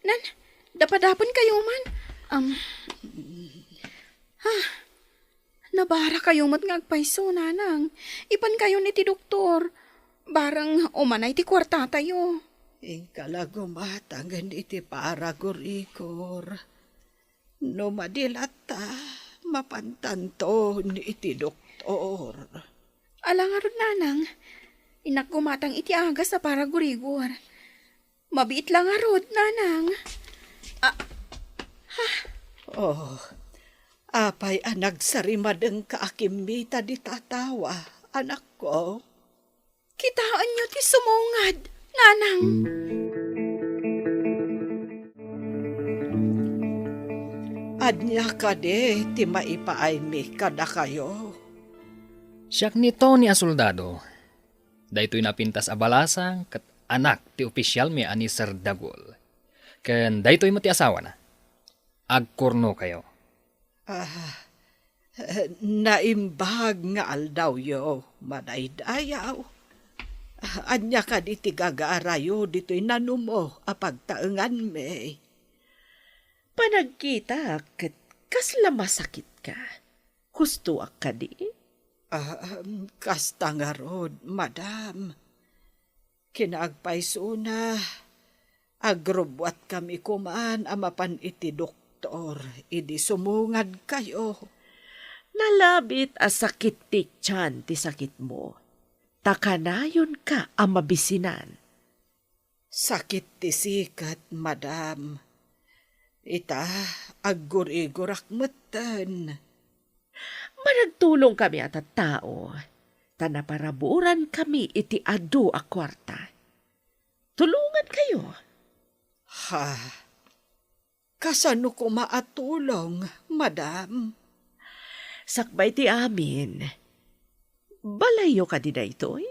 Nan, dapadapen kayo man? Um, ha? Nabara kayo met nga agpayso, Nanang. Ipan kayon iti doktor. Bareng umanay ti kuartatayo. Inka la gumatangen iti paragurigor. No madi latta, mapantanton iti doktor. Ala ngarud, Nanang. Innak gumatang iti agas a paragurigor. Mabiit la ngarud, Nanang. Ah, ha? Oh, apay a nagsarimadengka a kimmita dita tawa, anakko? Kitaenyo ti sumungad, Nanang. Ania kadi ti maipaaymi kadakayo? Siak ni Tony a soldado. Daytoy napintas a balasang ket anak ti opisialmi a ni Sir Dagul. Ken daytoy met ti asawana. Agkurnokayo. Ah, eh, naimbag nga aldawyo, madaydayaw. Ania kadi ti gagarayo ditoy nanumo a pagtaenganmi? Panagkitak ket kasla masakitka. Hustoak kadi? Ah, um, kasta ngarud, madam. Kinaagpaysona, agrubbuatkami koman a mapan iti doktor idi sumungadkayo. Nalabit a sakit ti tian ti sakitmo, ta kanayonka a mabisinan. Sakit ti sikat, madam. Ita, aggurigorak metten. Managtulongkami a tattao, ta naparaburan kami iti adu a kuarta. Tulongan kayo. Ha? Kasano koma a tulong, madam? Sakbay ti amin. Balayyo kadi daytoy?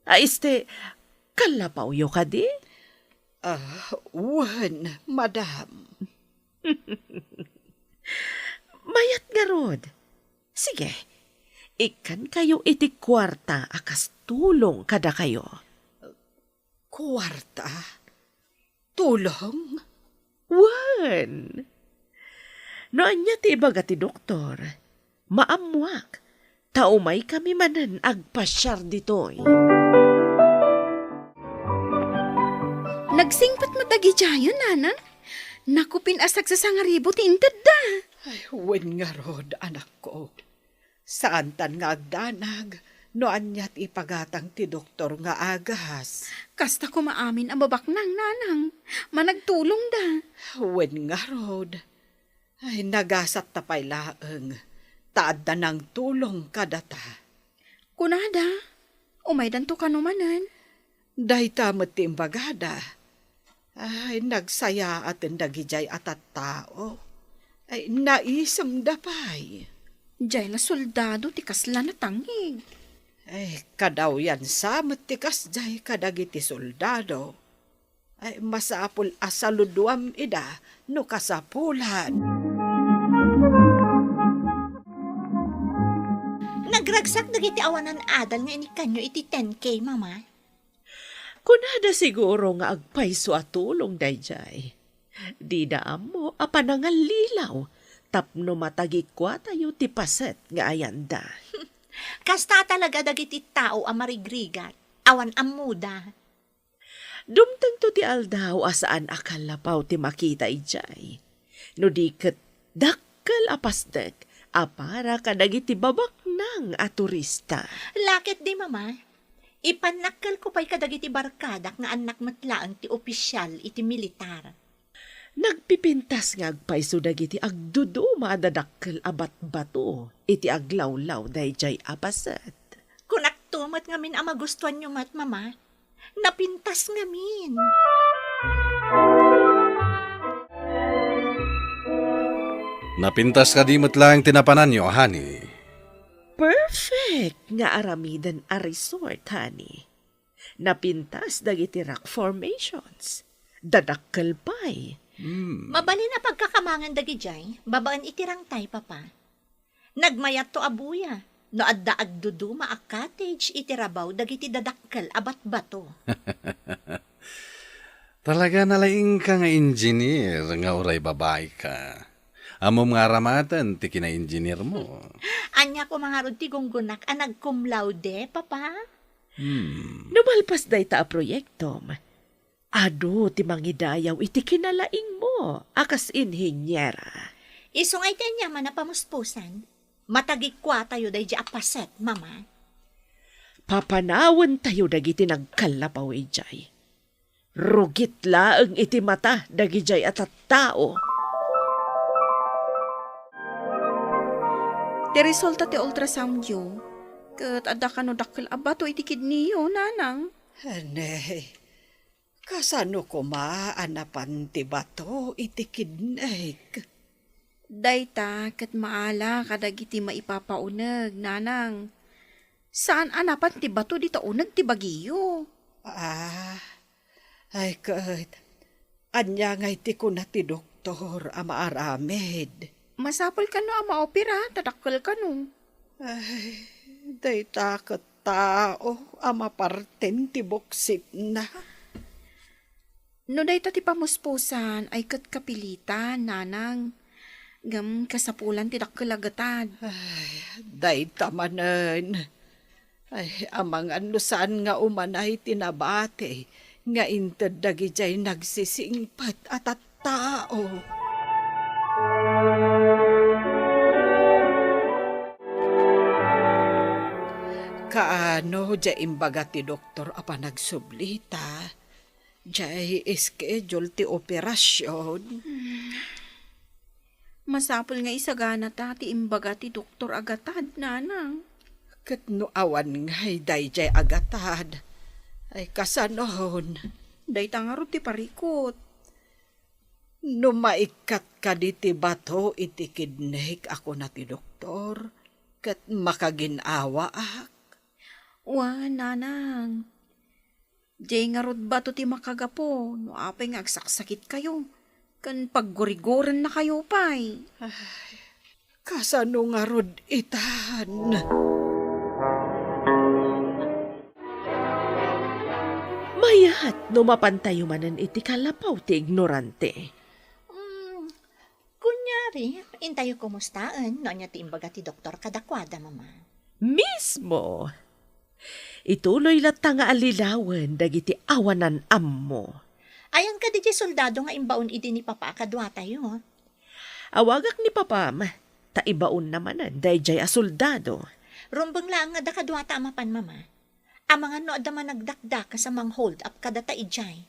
A, este, kallapawyo kadi? Ah, wen, madam. Mayat ngarud. Sige, ikkankayo iti kuarta a kas tulong kadakayo. Kuarta? Tulong? Wen. No ania ti ibaga ti doktor, maammoak, ta umaykami manen agpasiar ditoy. Nagsingpet met dagidiayo, Nanang. Nakupin a sagsasangaribu ti intedda. Ay, wen ngarud, anakko. Saantan nga agdanag no ania ti ipagatang ti doktor nga agas. Kasta koma amin a babaknang, Nanang. Managtulongda. Wen ngarud. Ay, nagasatta pay laeng ta adda nangtulong kadata. Kunada, umaydanto kano manen. Dayta met ti imbagada. Ay, nagsayaaten dagidiay a tattao. Ay, naisemda pay. Diay nga soldado ti kasla natangig. Ay, kadawyan sa met ti kasdiay kadagiti soldado. Ay, masapul a saludoam ida no kasapulan. Nagragsak dagiti awanan adal nga inikkanyo iti ten K, Mama. Kunada siguro nga agpayso a tulong daydiay. Dida ammo a panangallilaw tapno matagikuatayo ti paset nga ayanda. Kasta talaga dagiti tao a marigrigat, awan ammoda. Dumtengto ti aldaw a saan a kallapaw ti makita idiay. No di ket dakkel a pasdek a para kadagiti babaknang a turista. Laketdi, Mama. Ipannakkelko pay kadagiti barkadak nga annak met laeng ti opisial iti militar. Nagpipintas nga agpayso dagiti agduduma a dadakkel a batbato iti aglawlaw daydiay a paset. Kunakto met ngamin a magustuanyo met, Mama. Napintas ngamin. Napintas kadi met laeng ti napananyo, honey? Perfect nga aramiden a resort, honey. Napintas dagiti rock formations. Dadakkel pay. Hmm. Mabalin a pagkakamangan dagidiay, babaen iti rangtay, Papa. Nagmayatto a buya, no adda agduduma a cottage iti rabaw dagiti dadakkel a batbato. Talaga nalaingka nga engineer nga uray babaika. Ammom nga aramaten ti kinaengineermo. Ania koma ngarud ti gunggonak a nag-cum laude, Papa? Hmm. No malpas dayta a proyektom, adu ti mangidayaw iti kinalaingmo a kas inhiniera. Isu ngay ti aniaman a pamuspusan? Matagikuatayo daydiay a paset, Mama. Papanawentayo dagiti nagkallapaw idiay. Rugit laeng iti mata dagidiay a tattao. Ti resulta ti ultrasoundyo, ket adda kano dakkel a bato iti kidneyyo, nanang. Anay, kasano koma a napan ti bato iti kidneyk? Dayta ket maala kadagiti maipapauneg, nanang. Saan a napan ti bato dita uneg ti bagiyo. Ah, ay ket, ania ngay ti kuna ti doktor a maaramid? Masapul kano a maopera, ta dakkel kano. Ay, dayta ket tao a maparten ti buksitna. No dayta ti pamuspusan ay ket kapilitan, nanang. Ngem kasapulan ti dakkel a gatad. Ay, dayta manen. Ay, amangan no saan nga umanay ti nabati nga inted dagidiay nagsisingpet a tattao. Kaano diay imbaga ti doktor a panagsublita? Diay schedule ti operasyon. Masapul nga isaganata ti imbaga ti doktor a gatad, nanang. Ket no awan ngay daydiay a gatad, ay kasanon? Dayta ngarud ti parikut. No maikkat kadi ti bato iti kidneyk a kuna ti doktor, ket makagin-awaak. Wen, nanang. Diay ngarud bato ti makagapu no apay nga agsaksakitkayo ken paggurigurennakayo pay. Ay, kasano ngarud itan? Mayat no mapantayo manen iti kallapaw ti ignorante. Mm, kunyari, intayo kumustaen no ania ti imbaga ti doktor kadakuada, Mama. Mismo! Ituloy latta nga allilawen dagiti awanan ammo. Ayan kadi diay soldado nga imbaon idi ni Papa a kaduatayo? Awagak ni Papam, ta ibaonna manen daydiay a soldado. Rumbeng laeng nga adda kaduata a mapan, Mama. Amangan no adda managdakdakes a mang-hold up kadata idiay.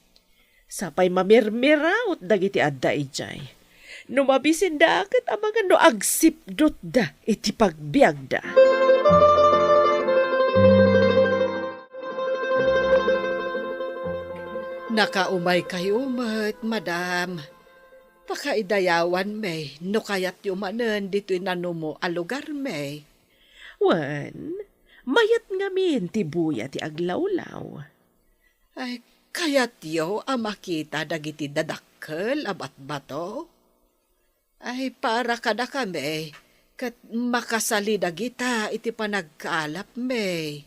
Sapay mamirmiraot dagiti adda idiay. No mabisinda ket amangan no agsipdutda iti pagbiagda. Nakaumaykayo met, madam. Pakaidayawanmi no kayatyo manen ditoy nanumo a lugarmi. Wen, mayat ngamin ti buya ti aglawlaw. Ay, kayatyo a makita dagiti dadakkel a batbato? Ay, para kadakami, ket makasali dagita iti panagkaalapmi.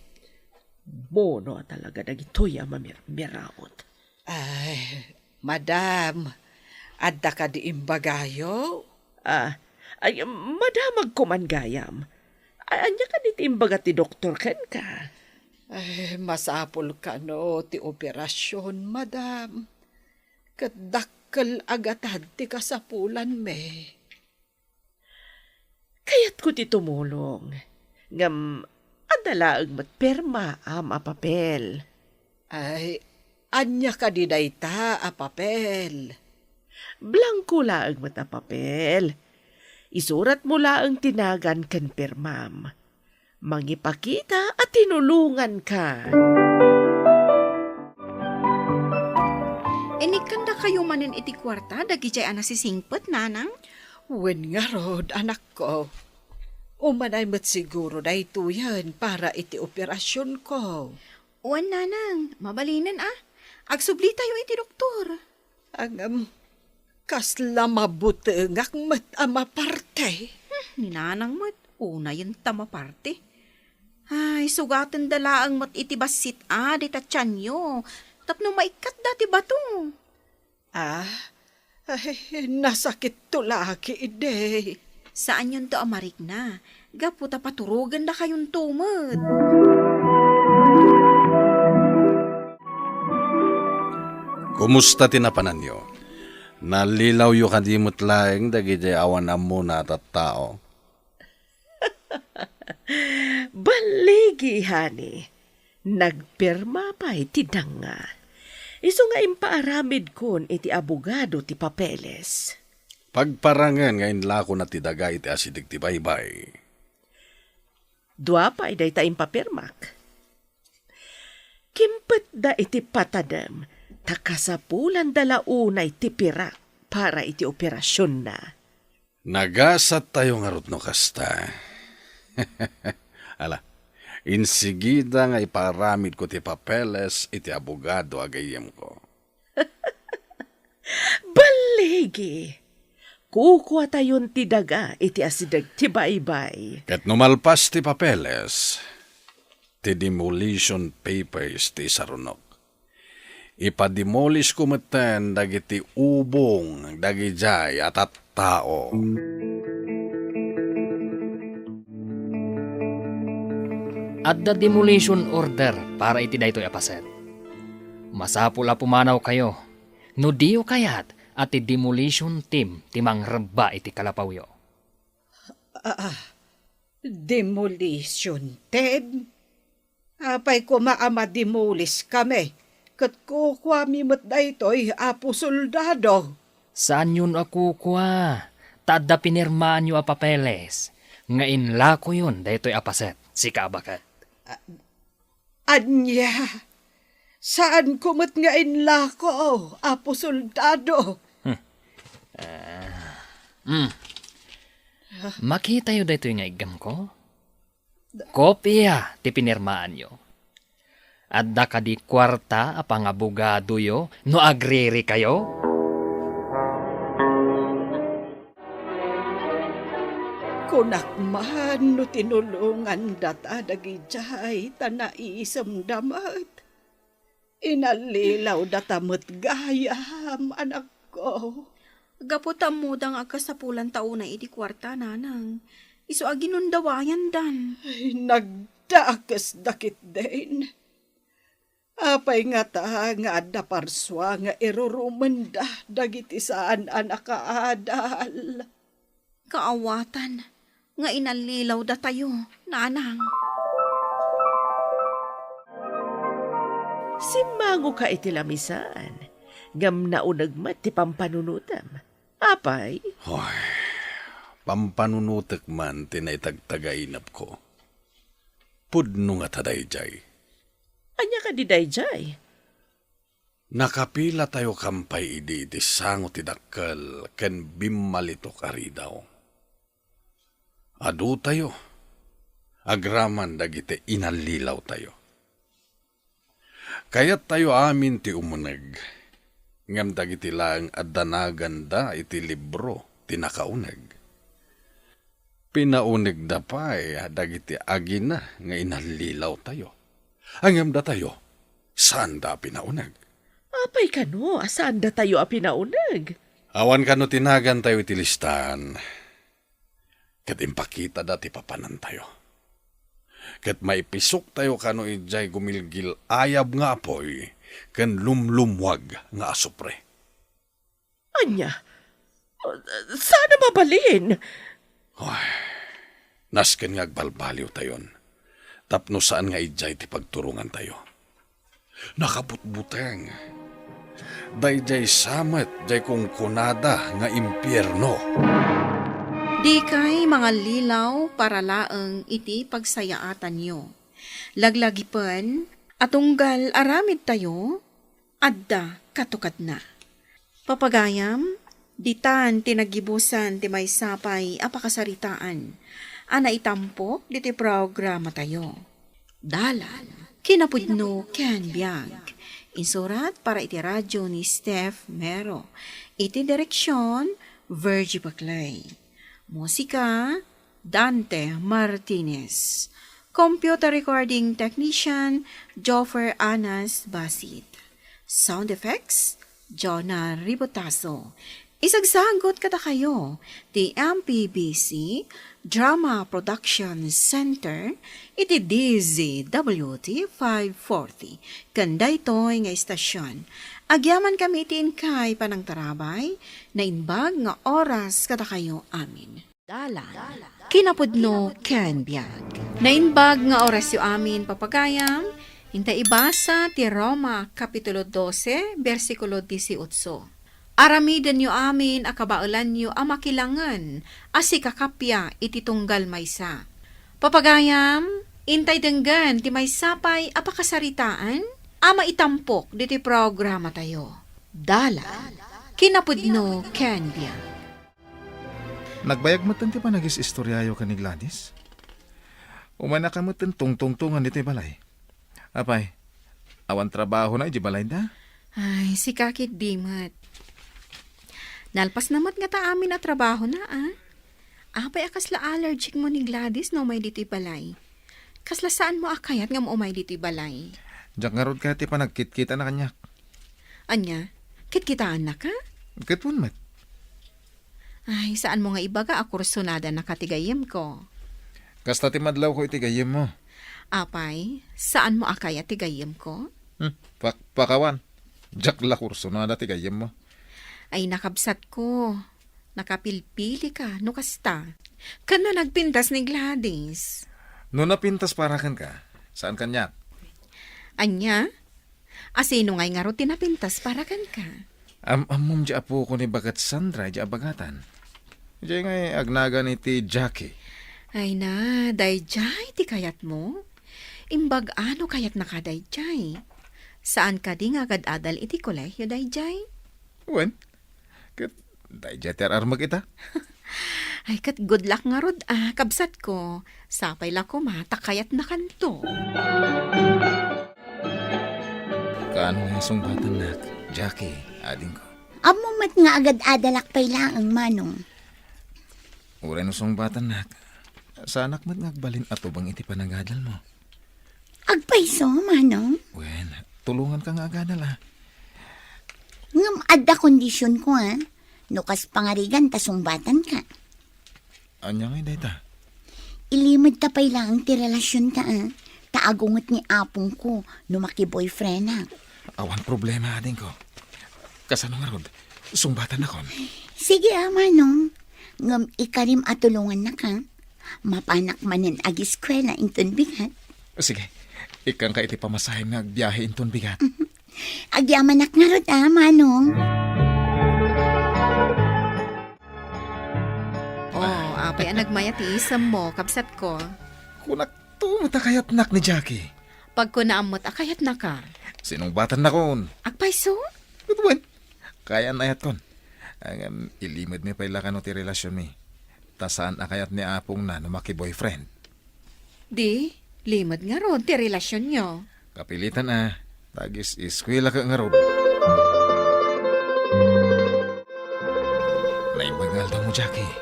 Bono a talaga dagitoy a mamirmiraot. Ay, madam, adda kadi imbagayo? Ah, ay, madamag koman gayam. A-, ania kadi ti imbaga ti doktor kenka? Ay, masapul kano ti operasyon, madam. Ket dakkel a gatad ti kasapulanmi. Kayatko ti tumulong, ngem adda laeng met pirmaam a papel. Ay, ania kadi dayta a papel? Blangko laeng met a papel. Isuratmo laeng ti nagan ken pirmam. Mangipakita a tinulonganka. Inikkandakayo manen iti kuarta dagidiay a nasisingpet, nanang? Wen ngarud, anakko. Umanay met siguro daytoyen para iti operasionko. Wen, nanang, mabalinen a. Agsublitayo iti doktor. Ngem, kasla mabutengak met a maparte. Hmm, ni nanang met, unayen ta maparte. Ay, sugatenda laeng met iti bassit a dita tianyo, tapno maikkatda ti bato. Ah, ay, nasakitto la ketdi. Saanyonto a marikna, gapu ta paturogendakayonto met. Kumusta ti napananyo? Nallilawyo kadi met laeng dagidiay awan ammona a tattao? Balligi, honey. Nagpirma pay ti danga. Isu nga impaaramidkon iti abogado ti papeles. Pagparangen nga inlakona ti daga iti asideg ti baybay. Dua pay dayta impapirmak. Kimpetda iti patadem, ta kasapulanda la unay ti pirak para iti operasionna. Nagasattayo ngarud no kasta. Ala, insigida nga ipaaramidko ti papeles iti abogado a gayyemko. Balligi! Kukuatayon ti daga iti asideg ti baybay. Ket no malpas ti papeles, ti demolition papers ti isarunok. Ipademolisko metten dagiti ubong dagidiay a tattao. Adda demolition order para iti daytoy a paset. Masapul a pumanawkayo no diyo kayat a ti demolition team ti mangrebba iti kalapawyo. Ah, ah, demolition team? Apay koma a mademoliskami, ket kukuami met daytoy, Apo Soldado? Saanyon a kukua, ta adda pinirmaanyo a papeles nga inlakoyon daytoy a paset, sika a baket. Ania? Saanko met nga inlako, Apo Soldado. Hmm. Ah, hmm. Makitayo daytoy nga iggemko? Kopia ti pinirmaanyo. Adda kadi kuarta a pangabogadoyo no agririkayo? Kunak man no tinulongandata dagidiay ta naisemda met. Inallilawdata met gayam, anakko. Gapu ta ammoda nga agkasapulanta unay iti kuarta, nanang. Isu a ginundawayandan. Ay, nagdakesda ketdin. Apay ngata nga adda parsua nga irurumenda dagiti saan a nakaadal? Kaawatan nga inallilawdatayo, nanang. Simmangoka iti lamisaan, ngem nauneg met ti pampanunotem. Apay? Hoy, pampanunotek man ti naitagtagainepko. Pudno ngata daydiay. Ania kadi daydiay? Nakapilatayo kampay idi iti sango ti dakkel ken bimmalitok a ridaw. Adutayo, agraman dagiti inallilawtayo. Kayattayo amin ti umuneg, ngem dagiti laeng adda naganda iti libro ti nakauneg. Pinaunegda pay dagiti agina nga inallilawtayo. Ngem datayo, saanda a pinauneg. Apay kano a saandatayo a pinauneg? Awan kano ti nagantayo iti listaan, ket impakitada ti papanantayo. Ket maipisoktayo kano idiay gumilgil-ayab nga apuy ken lumlumuag nga asupre. Ania? Saan a mabalin? Ay, nasken nga agbalbaliwtayon, tapno saan nga idiay ti pagturongantayo. Nakabutbuteng. Daydiay sa met jay kunkunada nga impierno. Dikay mangallilaw para laeng iti pagsayaatanyo. Laglagipen a tunggal aramidtayo, adda katukadna. Papagayam, ditan ti naggibusan ti maysa pay a pakasaritaan a naitampok ditoy programatayo. Dalan, kinapudno ken biag. Insurat para iti radyo ni Steph Mero. Iti direksyon, Virgie Baclay. Musika, Dante Martinez. Computer recording technician, Joffer Anas Basit. Sound effects, Jonah Ribotazo. Isagsagut kadakayo ti M P B C Drama Production Center iti D Z W T five forty. Ken daytoy nga istasyon, agyamankami iti inkay panangtarabay, naimbag nga oras kadakayo amin. Dalan, kinapudno ken biag. Naimbag nga orasyo amin, papagayam, inta ibasa ti Roma, Kapitulo dose, bersikulo dieciocho. Aramidenyo amin a kabaelanyo a makilangen a sikakappia iti tunggal maysa. Papagayam, intay denggen ti maysa pay a pakasaritaan a maitampok ditoy programatayo. Dalan, kinapudno ken biag. Nagbayag metten ti panagis-istoriayo ken ni Gladys. Umaynaka metten tungtungtongan ditoy balay. Apay, awan trabahona idiay balayda? Ay, sika ketdi met. Nalpasna met ngata amin a trabahona, a. Apay a kasla allergic mo ni Gladys no umay ditoy balay? Kasla saanmo a kayat nga umay ditoy balay? Diak ngarud kayat ti panagkitkitana kaniak. Ania? Kitkitaannaka? Ket wen met. Ay, saanmo nga ibaga a kursonadanaka ti gayyemko? Kasta ti madlawko iti gayyemmo. Apay, saanmo a kayat ti gayyemko? Hmm, pakpakawan. Diak la kursonada ti gayyemmo. Ay, nakabsatko. Nakapilpilika no kasta. Ken no nagpintas ni Gladys? No napintas para kenka, saan kaniak? Ania? A sino ngay ngarud ti napintas para kenka? Am-ammom ti apoko ni baket Sandra, ti abagatan. Diay ngay agnagan iti Jackie. Ay na, daydiay ti kayatmo? Imbag-a no kayatnaka daydiay. Saan kadi nga agad-adal iti kolehio daydiay? Wen, ket daydiay ti ar-armek ita. Ay, ket good luck ngarud, a, kabsatko. Sapay la koma ta kayatnakanto. Kaano nga sungbatannak, Jackie, adingko? Ammo met nga agad-adalak pay laeng, Manong. Uray no sungbatannak, saanak met nga agbalin a tubeng iti panagadalmo. Agpayso, Manong? Wen, tulonganka nga agadal, a. Ngem adda kondisionko, a. No kas pangarigan ta sungbatanka. Ania ngay dayta? Ilimedta pay laeng ti relasionta, a. Ta agunget ni apongko no makiboyfriendak. Awan problema, adingko. Kasano ngarud? Sungbatannakon? Sige, a, Manong. Ngem ikarim a tulongannaka. Mapanak manen ageskuela inton bigat. Sige, ikkanka iti pamasahem nga agbiahe inton bigat. Agyamanak ngarud, a, Manong. Oh, apay a nagmayat ti isemmo, kabsatko. Kunakto met a kayatnak ni Jackie. Pagkunaam met a kayatnaka. Sinungbatannakon. Agpayso? Ket wen, kayan-ayatkon. Ngem, ilimedmi pay la kano ti relasionmi. Ta saan a kayat ni apongna no makiboyfriend. Di, limed ngarud ti relasionyo. Kapilitan a, ta agis-eskuelaka ngarud. Naimbag nga aldawmo, Jackie.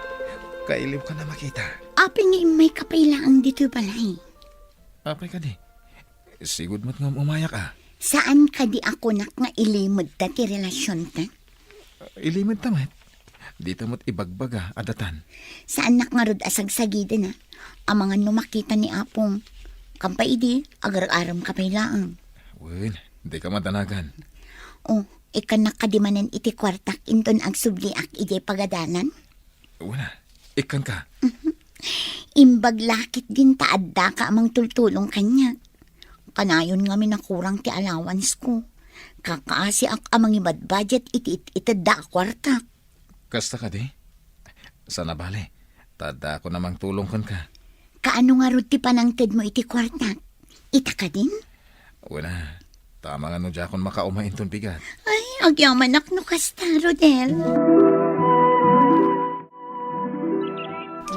Kailiwkan a makita. Apay nga immayka pay laeng ditoy balay? Apay kadi? Sigud met nga um-umayak a. Saan kadi a kunak nga ilimedta ti relasionta? Ilimedta met. Dita met ibagbaga a datan. Saannak ngarud a sagsagiden a. Amangan no makita ni Apong. Kampay idi, agar-aremka pay laeng. Wen, dika madanagan. Oh, ikkannak kadi manen iti kuartak inton agsubliak idiay pagadalan? Wen a, ikkanka. Imbag la ketdin ta addaka a mangtultulong kaniak. Kanayon ngamin a kurang ti allowance ko. Kakaasiak a mangibadbadiat iti it-itedda a kuartak. Kasta kadi? Saan a bale, ta addaakon a mangtulong kenka. Kaano ngarud ti panangtedmo iti kuartak? Ita kadin? Wen a, ta amangan no diakon makaumay inton bigat. Ay, agyamanak no kasta, Rodel.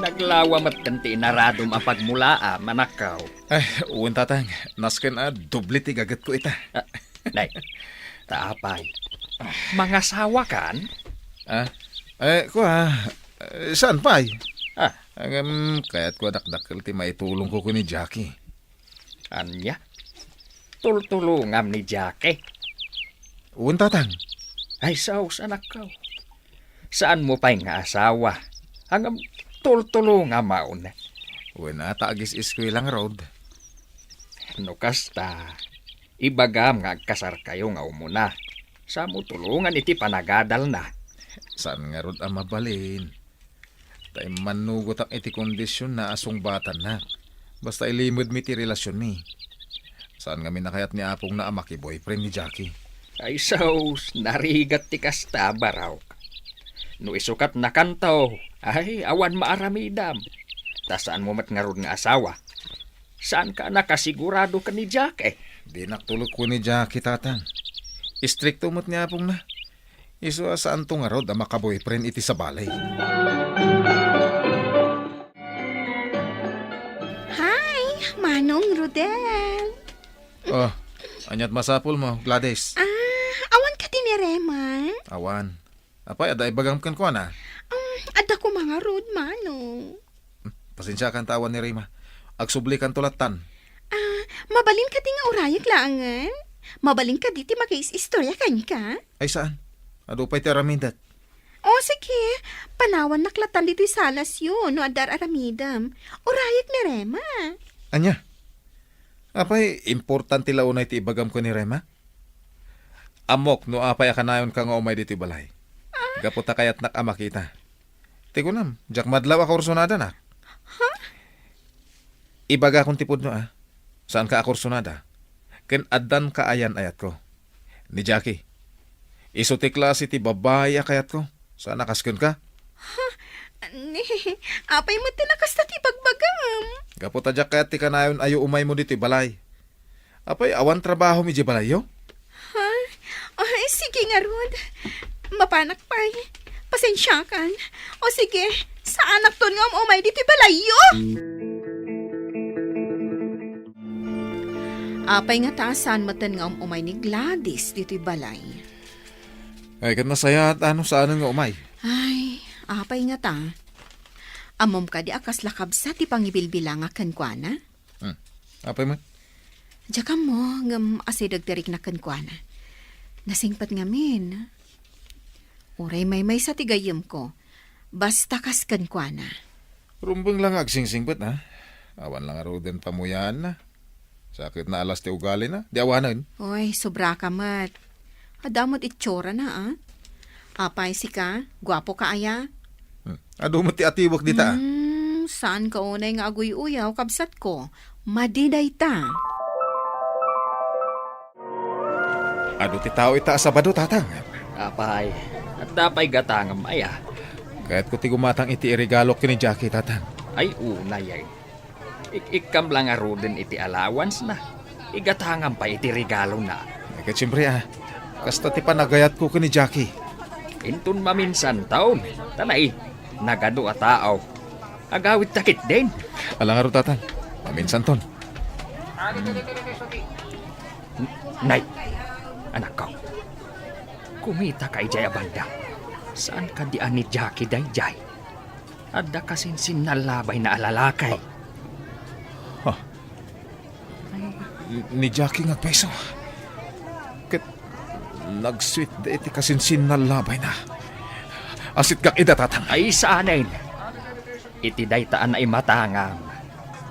Naglawa met ken ti inaradom a pagmulaam, anakko. Ay, wen, tatang. Nasken a doble ti gagetko ita. Ah, nay, ta apay? Mangasawakan? Ah? Eh, kua, eh, saan pay? Ah. Ngem, kayatko a dakdakkel ti maitulongko ken ni Jackie. Ania? Tultulongam ni Jackie? Wen, tatang. Ay, sus, anakko. Saanmo pay nga asawa. Ngem tultulongam manen. Wen a, ta agis-eskuela ngarud. No kasta, ibagam nga agkasarkayo nga umuna. Samo tulongan iti panagadalna. Saan ngarud a mabalin. Ta immannugotak iti kondisionna a sungbatannak. Basta ilimedmi ti relasionmi. Saan ngamin a kayat ni apongna a makiboyfriend ni Jackie. Ay sus, narigat ti kasta, barok. No isu ket nakanto, ay, awan maaramidam. Ta saanmo met ngarud nga asawa. Saanka a nakasigurado ken ni Jackie? Dinak tulod ken ni Jackie, tatang. Istrikto met ni apongna. Isu a saanto ngarud a makaboyfriend iti sabali. Hi, Manong Rodel. Oh, ania't masapulmo, Gladys? Ah, awan kadi ni Rema? Awan. Apay, adda ibagam kenkuana? Um, adda koma ngarud, Manong. Hmm, pasensiakan ta awan ni Rema. Agsublikanto lattan. Ah, mabalin kadi nga urayek laengen? Mabalin kadi ti makaiis-istorya kenka? Ay, saan? Adu pay ti aramidak. O, sige. Panawannak lattan ditoy salasyo no adda ar-aramidem. Urayek ni Rema. Ania? Apay, importante la unay ti ibagam ken ni Rema? Ammok no apay a kanayonka nga umay ditoy balay. Ah? Gapu ta kayatnak a makita. Ti kunam, diak madlaw a kursunadanak. Ha? Ibagakon ti pudno, a. Saanka a kursunada. Ken addanka a yan-ayatko. Ni Jackie. Isu ti klase ti babai a kayatko. Saan a kas kenka? Ha? Ni, apay met ti nakasta ti bagbagam? Gapu ta diak kayat ti kanayon a umaymo ditoy balay. Apay, awan trabahom idiay balayyo? Ha? Ay, sige ngarud. Mapanak pay. Pasensiakan. O sige, saanakton nga um-umay ditoy balayyo. Apay ngata a saan metten nga um-umay ni Gladys ditoy balay? Ay, ket nasayaat a no saanen nga umay. Ay, apay ngata? Ammom kadi a kasla kabsat ti pangibilbilangak kenkuana? Hmm. Apay met? Diak ammo, ngem asideg ti rikna kenkuana. Nasingpet ngamin. Uray maymaysa ti gayyemko, basta kas kenkuana. Rumbeng la nga agsingsingpet, a. Awan la ngaruden pamuyaanna. Sakit na alas ti ugalina. Di awanen. Oy, sobraka met. Adda met itsurana, a. Apay, sika, guapoka aya? Hmm. Adu met ti atiwek dita, a. Hmm, saanka unay nga aguy-uyaw, kabsatko. Madi dayta. Adu ti tao ita a Sabado, tatang. Apay, adda pay gatangem aya? Kayatko ti gumatang iti iregalok ken ni Jackie, tatang. Ay, unay, ay. Ik-ikkam la ngaruden iti allowance na. Igatangam pay iti regalona. Ay, ket siempre, a. Kasta ti panagayatko ken ni Jackie. Inton maminsan taon, ta nay, nagadu a tao. Agawidta ketdin. Ala ngarud, tatang. Maminsan ton. N-, nay, anakko. Kumitaka idiay a banda. Saan kadi a ni Jackie daydiay? Adda kasinsinna a labayna a lalaki. Ha? Ni Jackie nga agpayso. Ket nagsweet da iti kasinsinna a labayna. Asitgak ida, tatang. Ay, saanen. Iti dayta a naimatangam,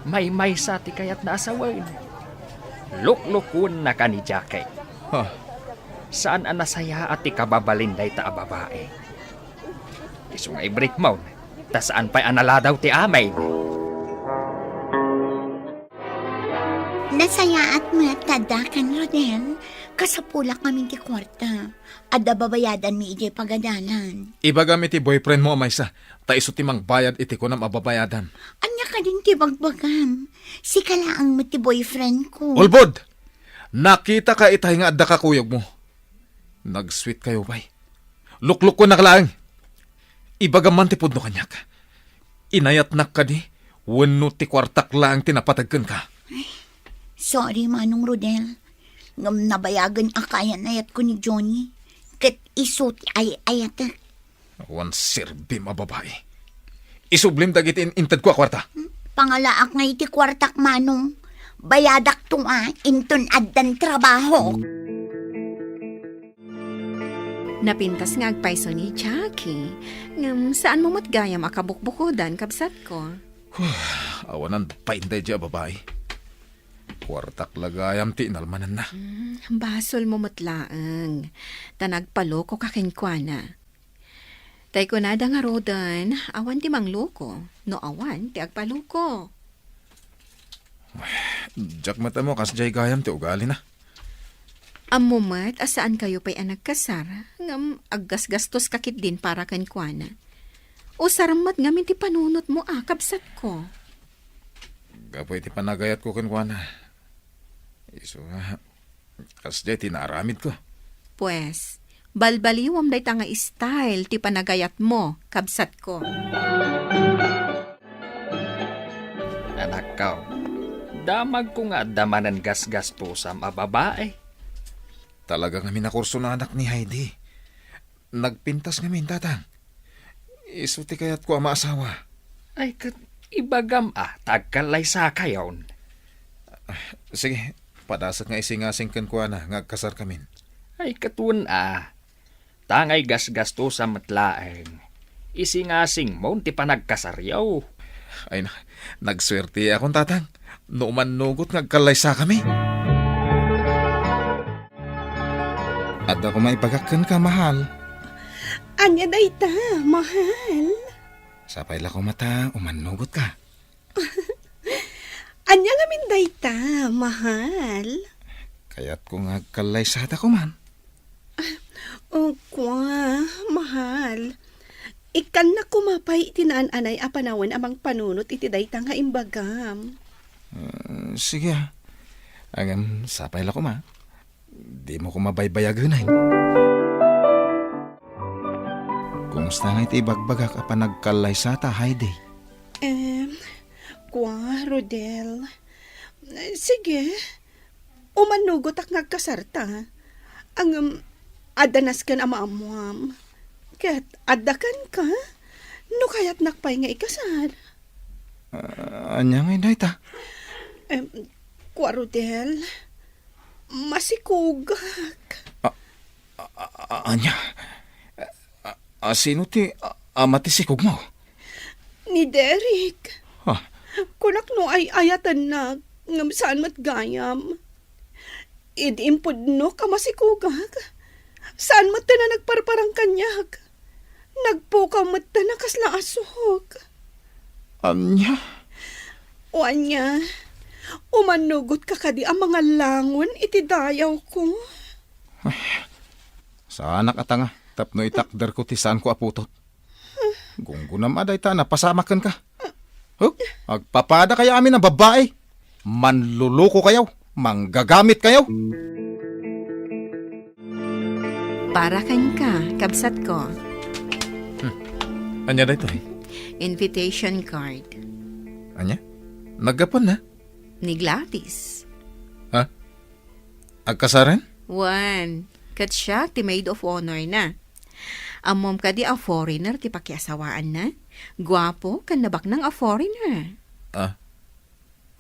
maymaysa ti kayatna a sawen. Luklukuennaka ni Jackie. Ha? Saan a nasayaat ti kababalin dayta a babai. Isu nga ibrikmon, ta saan pay a naladaw ti amin. Nasayaat met ta addakan, Rodel. Kasapulak ngamin ti kuarta. Adda babayadanmi idiay pagadalan. Ibagam iti boyfriend mo a maysa, ta isu ti mangbayad iti kunam a babayadan. Ania kadin ti bagbagam? Sika laeng met ti boyfriend ko. Ulbod! Nakita ka itay nga adda kakuyog mo. Nag-sweet kayo, bay. Luklukko na laeng. Ibagam man ti pudno kaniak. Inayatnak kadi, wenno ti kuartak laeng ti napateg kenka? Ay, sorry, Manong Rodel. Ngem nabayagen a kayan-ayatko ni Johnny. Ket isu ti ay-ayatek. Awan serbim a babai. Isublim dagiti in-, intedko a kuarta. Pangalaak nga iti kuartak, Manong. Bayadak to, ah, inton addan trabaho. Napintas nga agpayso ni Jackie, ngem saan mo met gayam a kabukbukodan, kabsatko? Huh, awanan painday dia babai. Kuartak la gayam ti inalmananna. Hmm, basol mo met laeng, ta nagpaloko ka kenkuana. Tay kunada ngaruden, awan ti mangloko, no awan ti agpaloko. Diak met ammo kasdiay gayam ti ugalina. Ammo met a saan kayo pay a nagkasar, ngem aggasgastos ka ketdin para kenkuana. Usarem met ngamin ti panunotmo a, kabsatko. Gapu iti panagayatko kenkuana. Isu nga, kasdiay ti naaramidko. Pues, balbaliwam dayta nga style ti panagayatmo, kabsatko. Anakko, damagko nga adda manen gasgastosam a babae. Talaga ngamin a kursonanak ni Heidi. Nagpintas ngamin, Tatang. Isu ti kayatko a maasawa. Ay, ket ibagam a, ta agkallaysakayon. Ah, sige, padasek nga isingasing kenkuana nga agkasarkamin. Ay, ket wen a, ta nga igasgastosa met laeng, isingasingmon ti panagkasaryo. Ay na, nagsuerteakon, Tatang, no umannugot nga agkallaysakami. Adda koma ibagak kenka, mahal. Ania dayta, mahal? Sapay la koma ta umannugotka. Ania ngamin dayta, mahal? Kayatko nga agkallaysata koman. O, kua, mahal. Ikkannak koma pay iti naan-anay a panawen a mangpanunot iti dayta nga imbagam. Ah, sige, ah. Ngem, sapay la koma. Dimo koma baybayagenay. Kumusta nga iti ibagbagak a panagkallaysata, Heidi? Em, kua, Rodel. Sige, umannugotak nga agkasarta. Ngem, adda nasken a maammoam. Ket adda kenka, no kayatnak pay nga ikasar. Ah, ania ngay dayta? Em, kua, Rodel, masikogak. Ah, A-, a-, a-, ania? A-, a-, sino ti a-, ama ti sikogmo? Ni Derek. Ha? Kunak no ay-ayatennak, ngem saan met gayam. Idi impudnok a masikogak, saan met ti nagparparang kaniak. Nagpukaw met ti nakasla a suhok. Ania? O ania, umannugotka kadi a mangallangon iti dayawko? Ay, saanak a tanga tapno itakderko ti saanko a putot. Gunggonam a dayta a napasamak kenka. Huh? Agpapadakayo amin a babbai. Manluluko kayo. Manggagamit kayo. Para kenka, kabsatko. Hmm. Ania daytoy? Invitation card. Ania? Naggapuanna? Ni Gladys. Ha? Agkasaren? Wen, ket siak ti maid of honor na. Ammom kadi a foreigner ti pakiasawaanna? Guapo ken nabaknang a foreigner. Ah,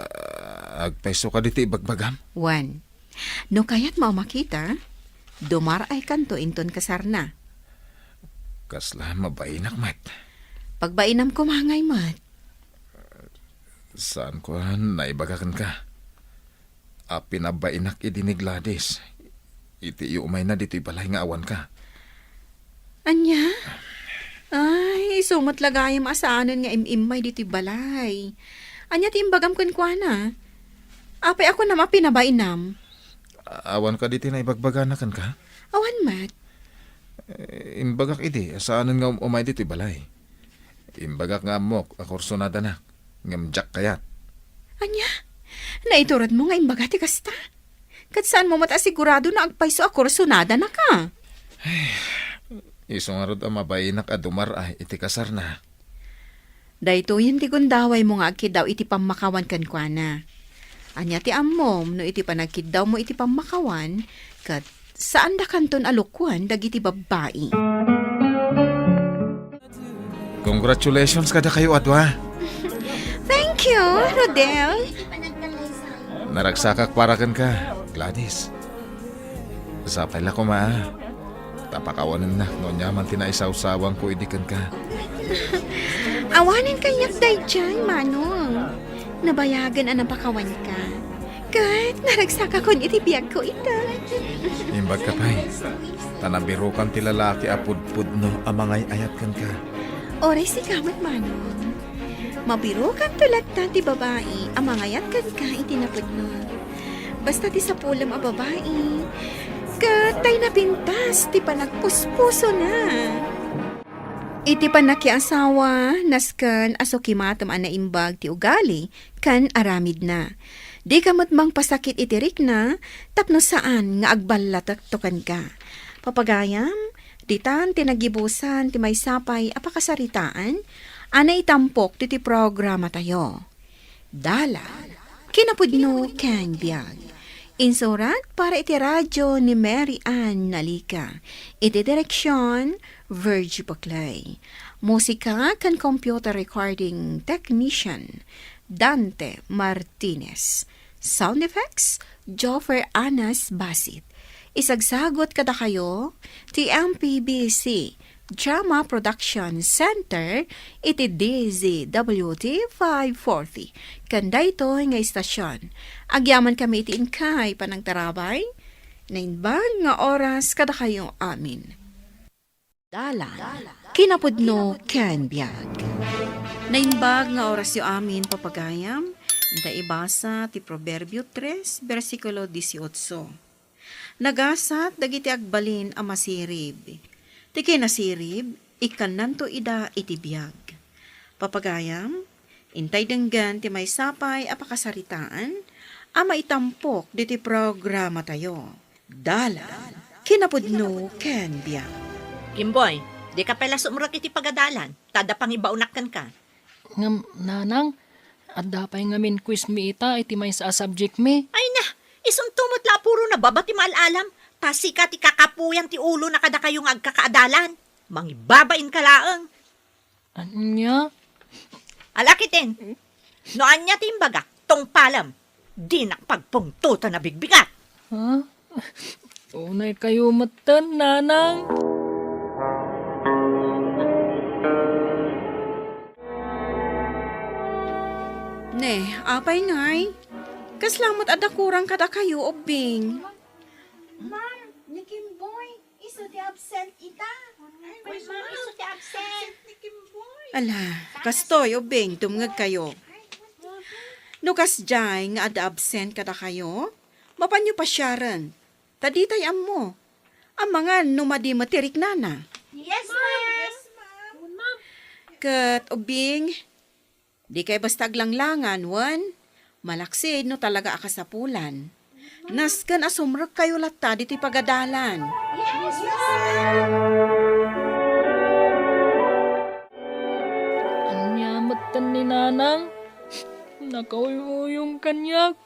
ah, agpayso kadi ti ibagbagam? Wen, no kayatmo a makita, dumar-aykanto inton kasarna. Kasla mabainak met. Pagbainam koma ngay met. Saanko a naibaga kenka a pinabainak idi ni Gladys iti iumayna ditoy balay nga awanka. Ania? Ay, isu met la gayam a saanen nga im-immay ditoy balay. Ania ti imbagam kenkuana? Apay a kunam a pinabainam? Awan kadi ti naibagbagana kenka? Awan met. Eh, imbagak idi, saanen nga um-, umay ditoy balay. Imbagak nga ammok a kursunadanak, ngem diak kayat. Ania? Naituredmo nga imbaga ti kasta? Ket saanmo met a sigurado no agpayso a kursunadanaka? Isu ngarud a mabainak a dumar-ay iti kasarna. Daytoyen ti gundawaymo nga agkiddaw iti pammakawan kenkuana. Ania ti ammom no iti panagkiddawmo iti pammakawan, ket saandakanton a lukuan dagiti babbai? Congratulations kadakayo a dua. Thank you, Rodel. Naragsakak para kenka, Gladys. Sapay la koma, ta pakawanennak no aniaman ti naisawsawangko idi kenka. Awanen kaniak daydiay, Manong. Nabayagen a napakawanka. Ket naragsakakon iti biagko ita. Imbagka pay, ta nabirukan ti lalaki a pudpudno a mangay-ayat kenka. Uray sika met, Manong. Mabirukanto latta ti babai a mangayat kenka iti napudno. Basta ti sapulem a babai, ket tay napintas ti panagpuspusona. Iti pannakiasawa, nasken a sukimatem a naimbag ti ugali ken aramidna. Dika met mangpasakit iti rikna tapno saan nga agballatekto kenka. Papagayam, ditan ti nagibusan ti maysa pay a pakasaritaan a naitampok ditoy programatayo. Dalan, kinapudno ken biag. Insurat para iti radyo ni Mary Ann Nalica. Iti direksyon, Virgie Buclay. Musika ken computer recording technician, Dante Martinez. Sound effects, Joffer Anas Basit. Isagsagut kadakayo ti M P B C Drama Production Center iti D Z W T five forty. Ken daytoy nga istasyon, agyamankami iti inkay panangtarabay, naimbag nga oras kadakayo amin. Dalan, kinapudno ken biag. Naimbag nga orasyo amin, papagayam, inta ibasa ti Proverbio tres, bersikulo dieciocho. Nagasat dagiti agbalin a masirib. Ti kinasirib, ikkannanto ida iti biag. Papagayam, intay denggen ti maysa pay a pakasaritaan a maitampok ditoy programatayo. Dalan, kinapudno ken biag. Kimboy, dika pay la sumrek iti pagadalan, ta adda pangibaonak kenka. Ngem, Nanang, adda pay ngamin quiz mi ita iti maysa a subject mi. Ay na, isunto met la a puro nababa ti maal-alam, ta sika ti kakapuyan ti ulona kadakayo nga agkakaadalan. Mangibabain ka laeng. Ania? Alakiten. No ania ti imbagak, tungpalem. Dinak pagpungto ta nabigbigat. Ha? Unay kayo metten, Nanang. Ne, apay ngay? Kasla met adda kurang kadakayo, Ubbing? Ma'am, ni Kimboy. Isu ti absent ita. Ay, Ma'am, isu ti absent. Ala, kastoy, Ubbing, tumngeg kayo. No kasdiay nga adda absent kadakayo, mapanyo pasiaren. Ta ditay ammo. Amangan no madi met ti riknana. Yes, ma'am. Ket, Ubbing, dikay basta aglanglangan wen malaksid no talaga a kasapulan. Nasken a sumrekkayo latta ditoy pagadalan. Ania metten ni Nanang? Nakauyuyong kaniak.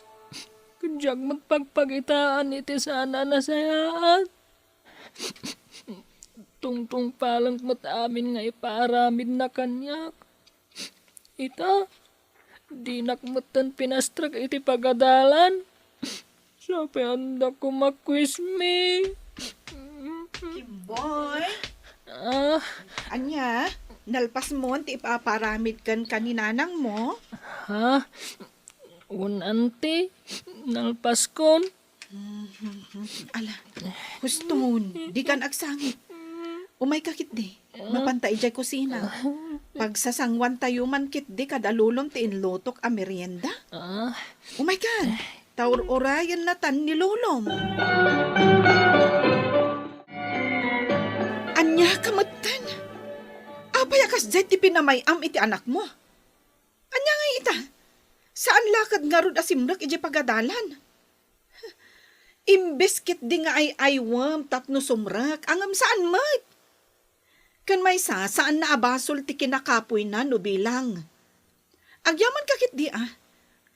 Diak met pagpakitaan iti saan a nasayaat. Tungtungpaleng met amin nga ipaaramidna kaniak. Ita, dinak metten pinastrek iti pagadalan. Sapay adda koma quiz mi. Kimboy? Ah. Ania, nalpasmon ti ipaparamid kenka ni nanangmo? Ha? Wen, auntie, nalpaskon. Mhm. Ala, huston, dikan agsangit. Umayka ketdi. Mapanta idiay kusina. Pagsasanguantayo man ketdi kada lulom ti inlutok a merienda. Ah. Umaykan. Ta ur-urayen natan ni lolom. Ania ka metten? Apay a kasdiay ti pinamay-am iti anakmo? Ania ngay ita? Saan la ket ngarud a simrek idiay pagadalan? Imbes ketdi nga ay-aywem tapno sumrek, ngem saan met. Ken maysa, saanna a basol ti kinakapoyna no bilang. Agyamanka ketdi a,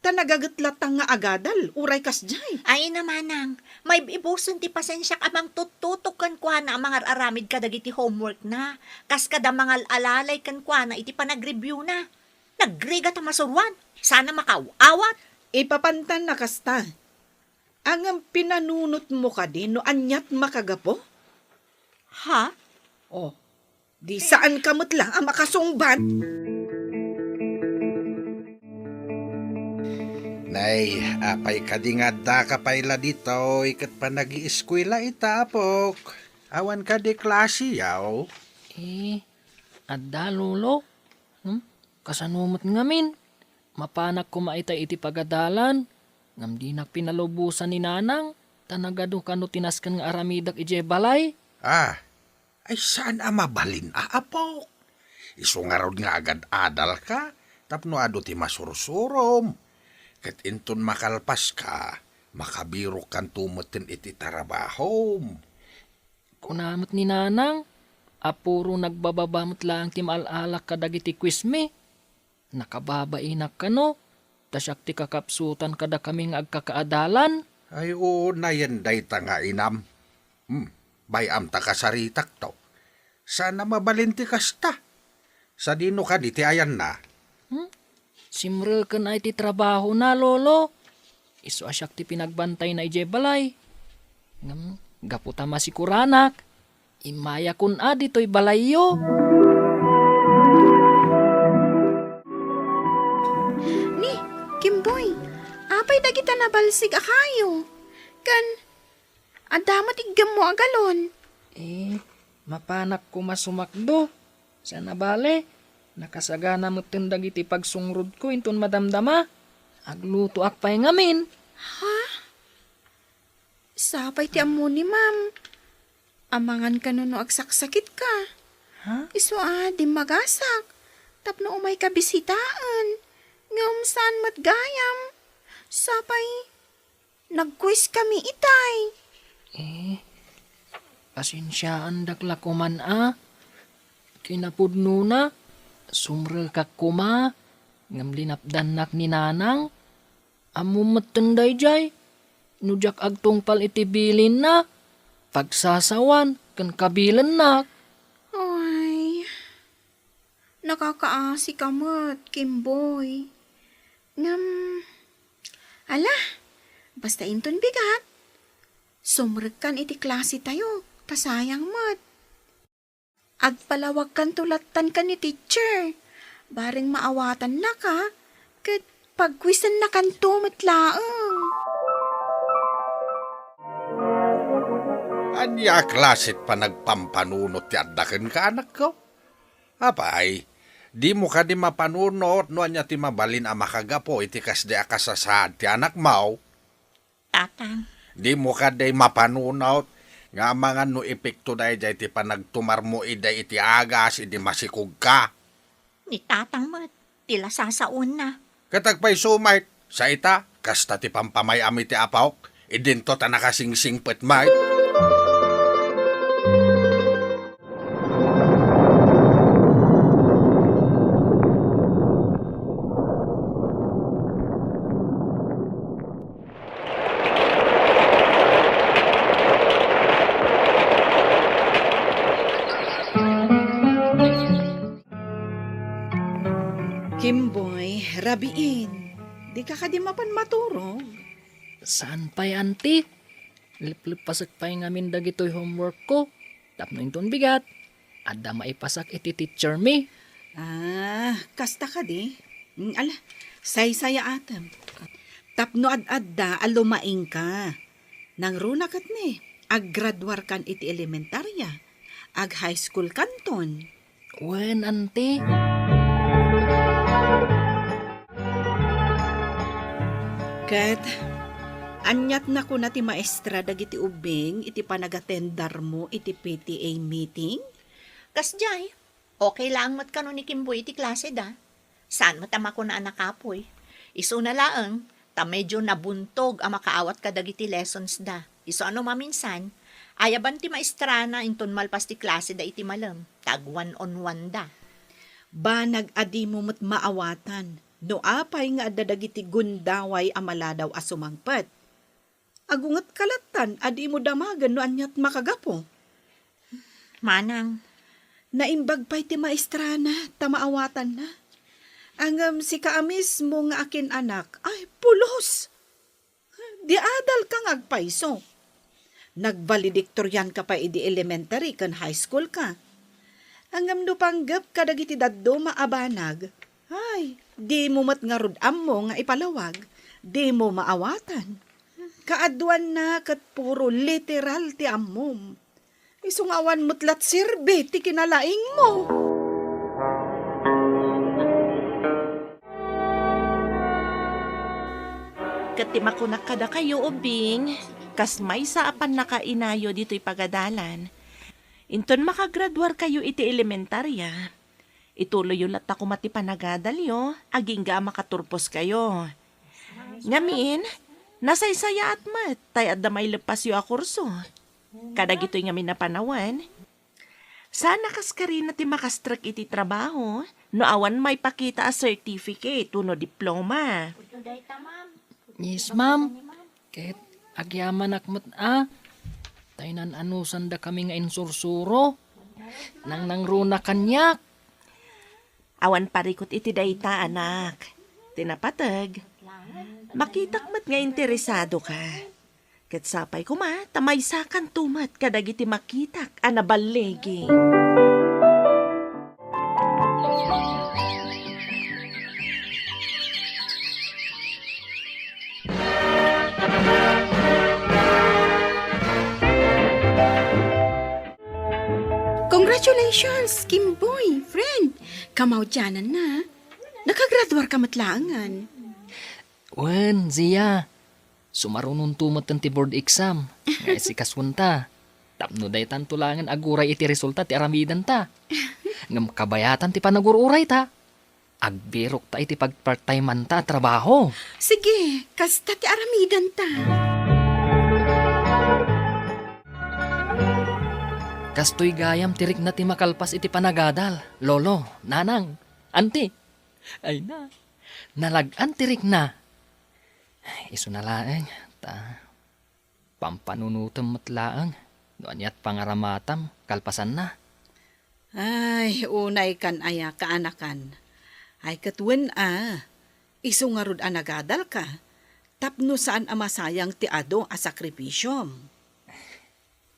ta nagaget latta nga agadal, uray kasdiay. Ay, ina manang, maib-ibusen ti pasensiak a mangtuttutok kenkuana a mangar-aramid kadagiti homework na, kas kada mangal-alalay kenkuana iti panag-review na. Nagrigat a masuruan, sana makaaw-awat. Ipapantan na kasta. Ngem pinanunotmo kadi no aniat makagapu? Ha? Oh, di saan ka met la a makasungbat? Nay, apay kadi nga adda ka pay la ditoy ket panagieskuela ita, apok? Awan kadi klase, yaw? Eh, adda, Lolo. Hmm? Kasano met ngamin? Mapanak koma ita iti pagadalan, ngem dinak pinalubosan ni Nanang, ta nagadu kano ti nasken nga aramidek idiay balay. Ah, ay saan a mabalin a apo. Isu ngarud nga agad-adalka, tapno adu ti masursurom. Ket inton makalpaska, makabirokkanto metten iti tarabahom. Kuna met ni Nanang, a puro nagbababa met laeng ti maal-alak kadagiti quiz mi. Nakababainak kano, ta siak ti kakapsutan kadakami nga agkakaadalan. Ay, oo, nayen dayta nga inam. Hmm, bay-am ta kasaritakto. Saan a mabalin ti kasta. Sadino kadi ti ayanna? Hmm? Simreken ay ti trabahona, Lolo. Isu a siak ti pinagbantayna idiay balay. Ngem, gapu ta masikuranak, immayakon a ditoy balayyo. Ni, Kimboy, apay dagita nabalsig a kayo? Ken, adda met iggemmo a galon? Eh, mapanak koma sumakdo. Saan a bale, nakasagana metten dagiti pagsungrodko inton madamdama. Aglutoak pay ngamin. Ha? Sapay ti ammo ni Ma'am. Amangan kano no agsaksakitka. Ha? Isu a, dimmagasak. Tapno umayka bisitaen. Ngem saan met gayam. Sapay, nagkuiskami itay. Eh, pasensiaandak la koman a. Kinapudnona, sumrekak koma, ngem linapdannak ni Nanang. Ammom metten daydiay, no diak agtungpal iti bilinna, pagsasawan, ken kabilennak. Ay, nakakaasika met, Kimboy. Ngem, ala, basta inton bigat, sumrekkan iti klasetayo, ta sayang met. Agpalawagkanto lattan ken ni teacher. Bareng maawatannaka, ket pagkuisennakanto met laeng. Ania a klaset panagpampanunot ti adda kenka, anakko? Apay, dimo kadi mapanunot no ania ti mabalin a makagapu iti kasdi a kasasaad ti anakmo? Tatang. Dimo kadi mapanunot nga amangan no epekto daydiay ti panagtumarmo idi iti agas idi masikogka? Ni Tatang met ti la sasaonna. Ket agpayso met, sa ita, kasta ti pampamay-am iti apok, idinto ta nakasingsingpet met. Kimboy, rabiin. Dika kadi mapan maturog? Saan pay, Auntie. Leplepasek pay ngamin dagitoy homework ko. Tapno inton bigat, adda maipasak iti teacher mi. Ah, kasta kadi? Mm, ala, saysayaatem. Tapno ad-adda a lumaingka. Nangruna ket ni, aggraduarkan iti elementarya, ag-high school kanton. Wen, Auntie. Ket, Aniat nakuna ti maestra dagiti ubing iti panagatendarmo iti P T A meeting? Kasdiay, okay laeng met kano ni Kimboy iti klaseda. Saan met a makuna a nakapuy. Isuna laeng, ta medio nabuntog a makaawat kadagiti lessons da. Isu a no maminsan, ayaban ti maestrana inton malpas ti klaseda iti malem, ta ag one on one da. Banag a dimo met maawatan no apay nga adda dagiti gundaway a maladaw a sumangpet. Agungetka lattan a dimo damagen no aniat makagapu. Manang. Naimbag pay ti maestrana ta maawatanna. Ngem sika a mismo nga akin-anak, ay, pulos! Di adalka nga agpayso. Nagvaledictorianka pay idi elementary ken high school ka. Ngem no panggep kadagiti dadduma a banag, ay, dimo met ngarud ammo nga ipalawag, dimo maawatan. Kaaduanna ket puro literal ti ammom. Isu nga awan met lat serbi ti kinalaingmo. Ket ti makunak kadakayo, ubing, kas maysa a pannakainayo ditoy pagadalan, inton makagraduarkayo iti elementarya, ituloyyo latta koma ti panagadalyo, agingga a makaturposkayo. Ngamin, nasaysayaat met tay adda maileppasyo a kurso. Kadagitoy ngamin a panawen, saan a kaskarina ti makastrek iti trabaho no awan maipakita a certificate wenno diploma. Yes, ma'am. Ket agyamanak met a, tay nan-anusandakami nga insursuro. Nangnangruna kaniak. Awan parikut iti dayta, anak. Ti napateg, makitak met nga interesadoka. Ket sapay koma ta maysakanto met kadagiti makitak a naballigi. Congratulations, Kimboy, friend! Kamaudiananna, nakagraduarka met laengen. Wen, Zia, sumarunonto metten ti board exam nga isikasuenta. Tapno daytanto laengen aguray iti resulta ti aramidenta. Ngem kabayatan ti panagur-urayta. Agbirokta iti pagpartaymanta a trabaho. Sige, kasta ti aramidenta. Kastoy gayam ti rikna ti makalpas iti panagadal, Lolo, Nanang, Anti. Ay na, nalag-an ti rikna. Isuna laeng, ta pampanunotem met laeng no aniat pangaramatam kalpasanna. Ay, unay kan aya, kaanakan. Ay, ket wen a, isu ngarud a nagadalka, tapno saan a masayang ti adu a sakripisiom.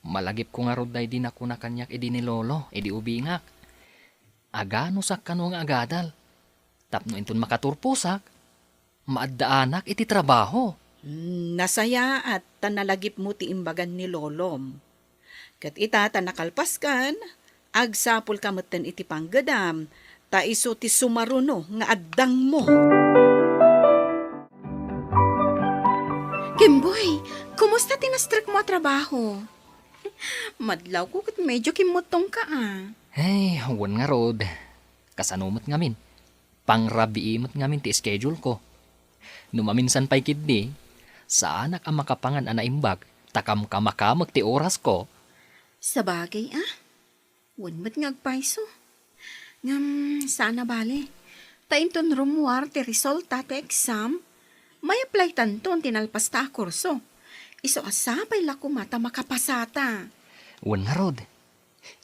Malagipko ngarud daydi nakuna kaniak idi ni Lolo, idi ubingak. Aganusak kano nga agadal, tapno inton makaturposak, maaddaanak iti trabaho. Hmm, nasayaat ta nalagipmo ti imbagan ni Lolom. Ket ita ta nakalpaskan, agsapulka metten iti panggedam, ta isu ti sumaruno nga addangmo. Kimboy, kumusta ti nastrekmo a trabaho? Madlawko ket medyo kimmuttongka a. Hey, wen ngarud. Kasano met ngamin? Pangrabii met ngamin ti schedule ko. No maminsan pay ketdi, saanak a makapangan a naimbag, ta kamkamakamek ti orasko. Sabagay a, wen met nga agpayso. Ngem, saan a bale. Ta inton rummuar ti resulta ti exam, may-applytanton ti nalpasta a kurso. Isu a sapay la koma ta makapasata. Wen ngarud,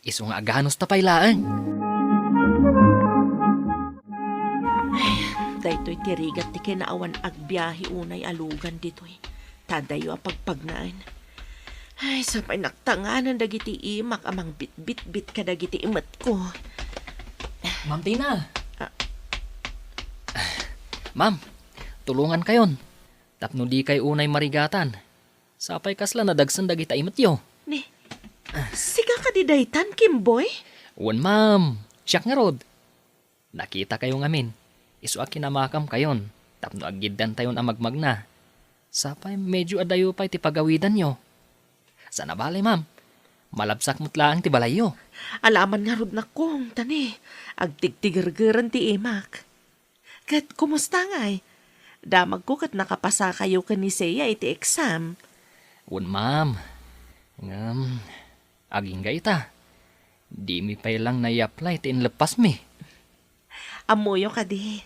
isu nga aganusta pay laeng. Ay, daytoy ti rigat ti kinaawan agbiahe unay a lugan ditoy. Ta adayo a pagpagnaen. Ay, sapay naktanganan dagiti imak a mangbitbitbit kadagiti imetko. Ma'am Tina! Ah. Ma'am, tulongankayon. Tapno dikay unay marigatan. Sapay kasla nadagsen dagita imetyo. Ni, sika kadi daytan, Kimboy? Wen, ma'am. Siak ngarud. Nakitakayo ngamin. Isu a kinamakamkayon tapno aggiddantayon a magmagna. Sapay medyo adayo pay ti pagawidanyo. Saan a bale, ma'am. Malabsak met laeng ti balayyo. Alaman ngarud, nakkong, tani, agtigtigergeren ti imak. Ket kumusta ngay? Damagko ket nakapasakayo ken ni Seiya iti exam. Wen, ma'am. Ngem, agingga ita. Dimi pay lang nai-apply ti inleppasmi. Ammoyo kadi,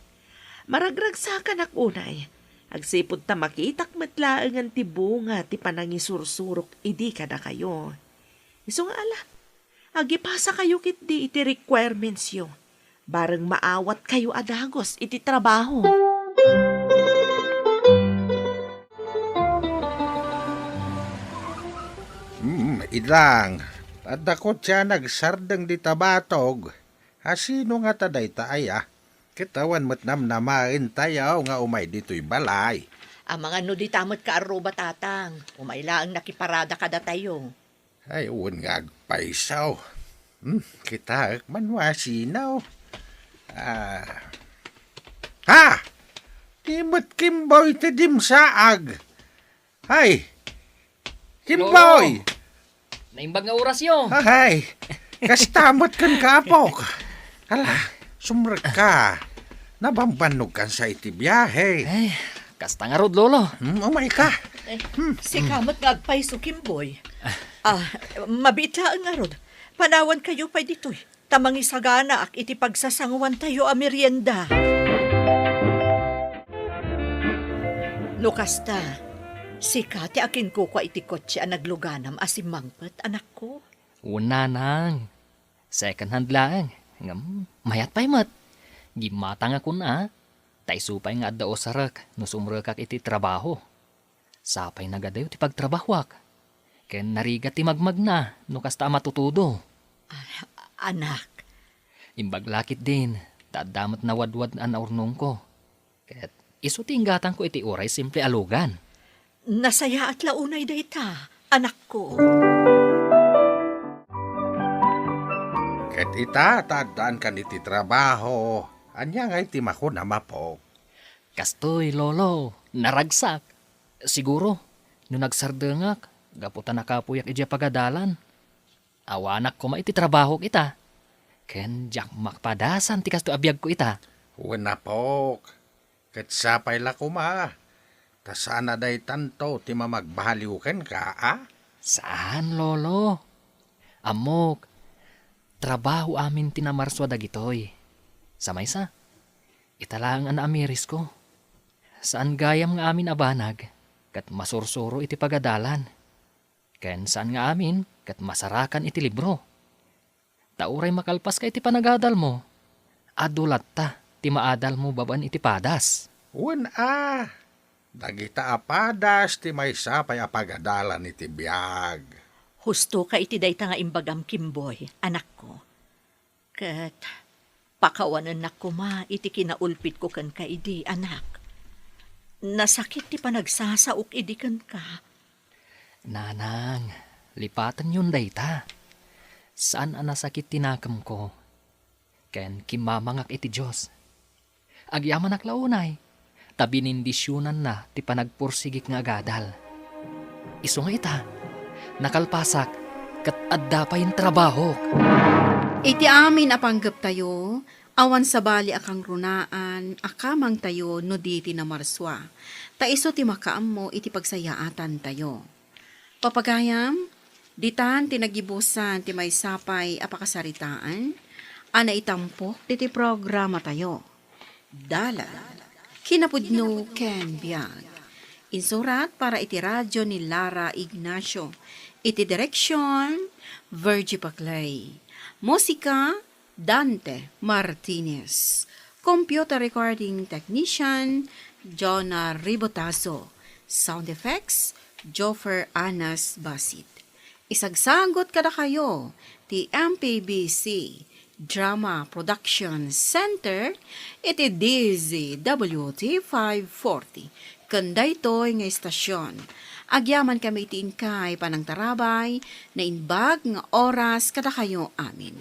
maragragsakanak unay, agsipud ta makitak met laengen ti bunga ti panangisursurok idi kadakayo. Isu nga ala, agipasakayo ketdi iti requirementsyo, bareng maawatkayo a dagus iti trabaho. Hmm, idang, adda kotse a nagsardeng dita batog. Asino ngata dayta aya? Ket awan met namnamaentayo nga umay ditoy balay. Amangan no dita met kaarruba, Tatang. Umay laeng nakiparada kadatayo. Ay, wen nga agpayso. Hmm, kitaek man no asino. Ah. Ha! Di met Kimboy ti dimsaag. Ay! Kimboy! Lolo! Naimbag nga orasyo. Ay! Kasta met kenka, apok. Ala, sumrekka. Nabambannog kansa iti biahe. Ay, kasta ngarud, Lolo. Hmm, umayka. Eh, sika met nga agpayso, Kimboy. Ah, mabiit laeng ngarud. Panawankayo pay ditoy. Ta mangisaganaak iti pagsasanguantayo a merienda. No kasta, sika ti akinkukua iti kotse a nagluganam a simmangpet, anakko? Wen, nanang. Second hand laeng. Ngem, mayat pay met. Gimmatang a kuna, ta isu pay nga adda usarek no sumrekak iti trabaho. Sapay nagadayo ti pagtrabahoak, ken narigat ti magmagna no kasta a matutudo. Ah, anak. Imbag la ketdin, ta adda met nawadwad a naurnongko. Ket isu ti inggatangko iti uray simple a lugan. Nasayaat la unay dayta, anakko. Ket ita, ta addaankan iti trabaho, ania ngay ti makunam, apok? Kastoy, Lolo, naragsak. Siguro, no nagsardengak, gapu ta nakapuyak idiay pagadalan, awanak koma iti trabahok ita. Ken diak mapadasan ti kastoy a biagko ita. Wen, apok, ket sapay la koma, ta saan a daytanto ti mamagbaliw kenka, a? Saan, Lolo. Ammok, trabaho amin ti namarsua dagitoy. Sa maysa, ita laeng a naamirisko. Saan gayam nga amin a banag ket masursuro iti pagadalan, ken saan nga amin ket masarakan iti libro. Ta uray makalpaska iti panagadalmo, adu latta ti maadalmo babaen iti padas. Wen a, dagita a padas ti maysa pay a pagadalan iti biag. Hustoka iti dayta nga imbagam, Kimboy, anakko. Ket pakawanennak koma iti kinaulpitko kenka idi, anak. Nasakit ti panagsasaok idi kenka. Nanang, lipatenyon dayta. Saan a nasakit ti nakemko, ken kimmamangak iti Dios. Agyamanak la unay, ta binindisionanna ti panagpursigik nga agadal. Isu nga ita, nakalpasak, ket adda pay trabahok. Iti amin a panggeptayo, awan sabali a kangrunaan a kamangtayo no di ti namarsua, ta isu ti makaammo iti pagsayaatantayo. Papagayam, ditan ti nagibusan ti maysa pay a pakasaritaan a naitampok diti programatayo. Dalan, kinapudno ken biag. Insurat para iti radyo ni Lara Ignacio. Iti direksyon, Virgie Paclay. Musika, Dante Martinez. Computer recording technician, Jonah Ribotazo. Sound effects, Joffer Anas Basit. Isagsagut kadakayo ti M P B C Drama Production Center iti D Z W T five forty. Ken daytoy nga istasyon, agyamankami iti inkay panangtarabay, naimbag nga oras kadakayo amin.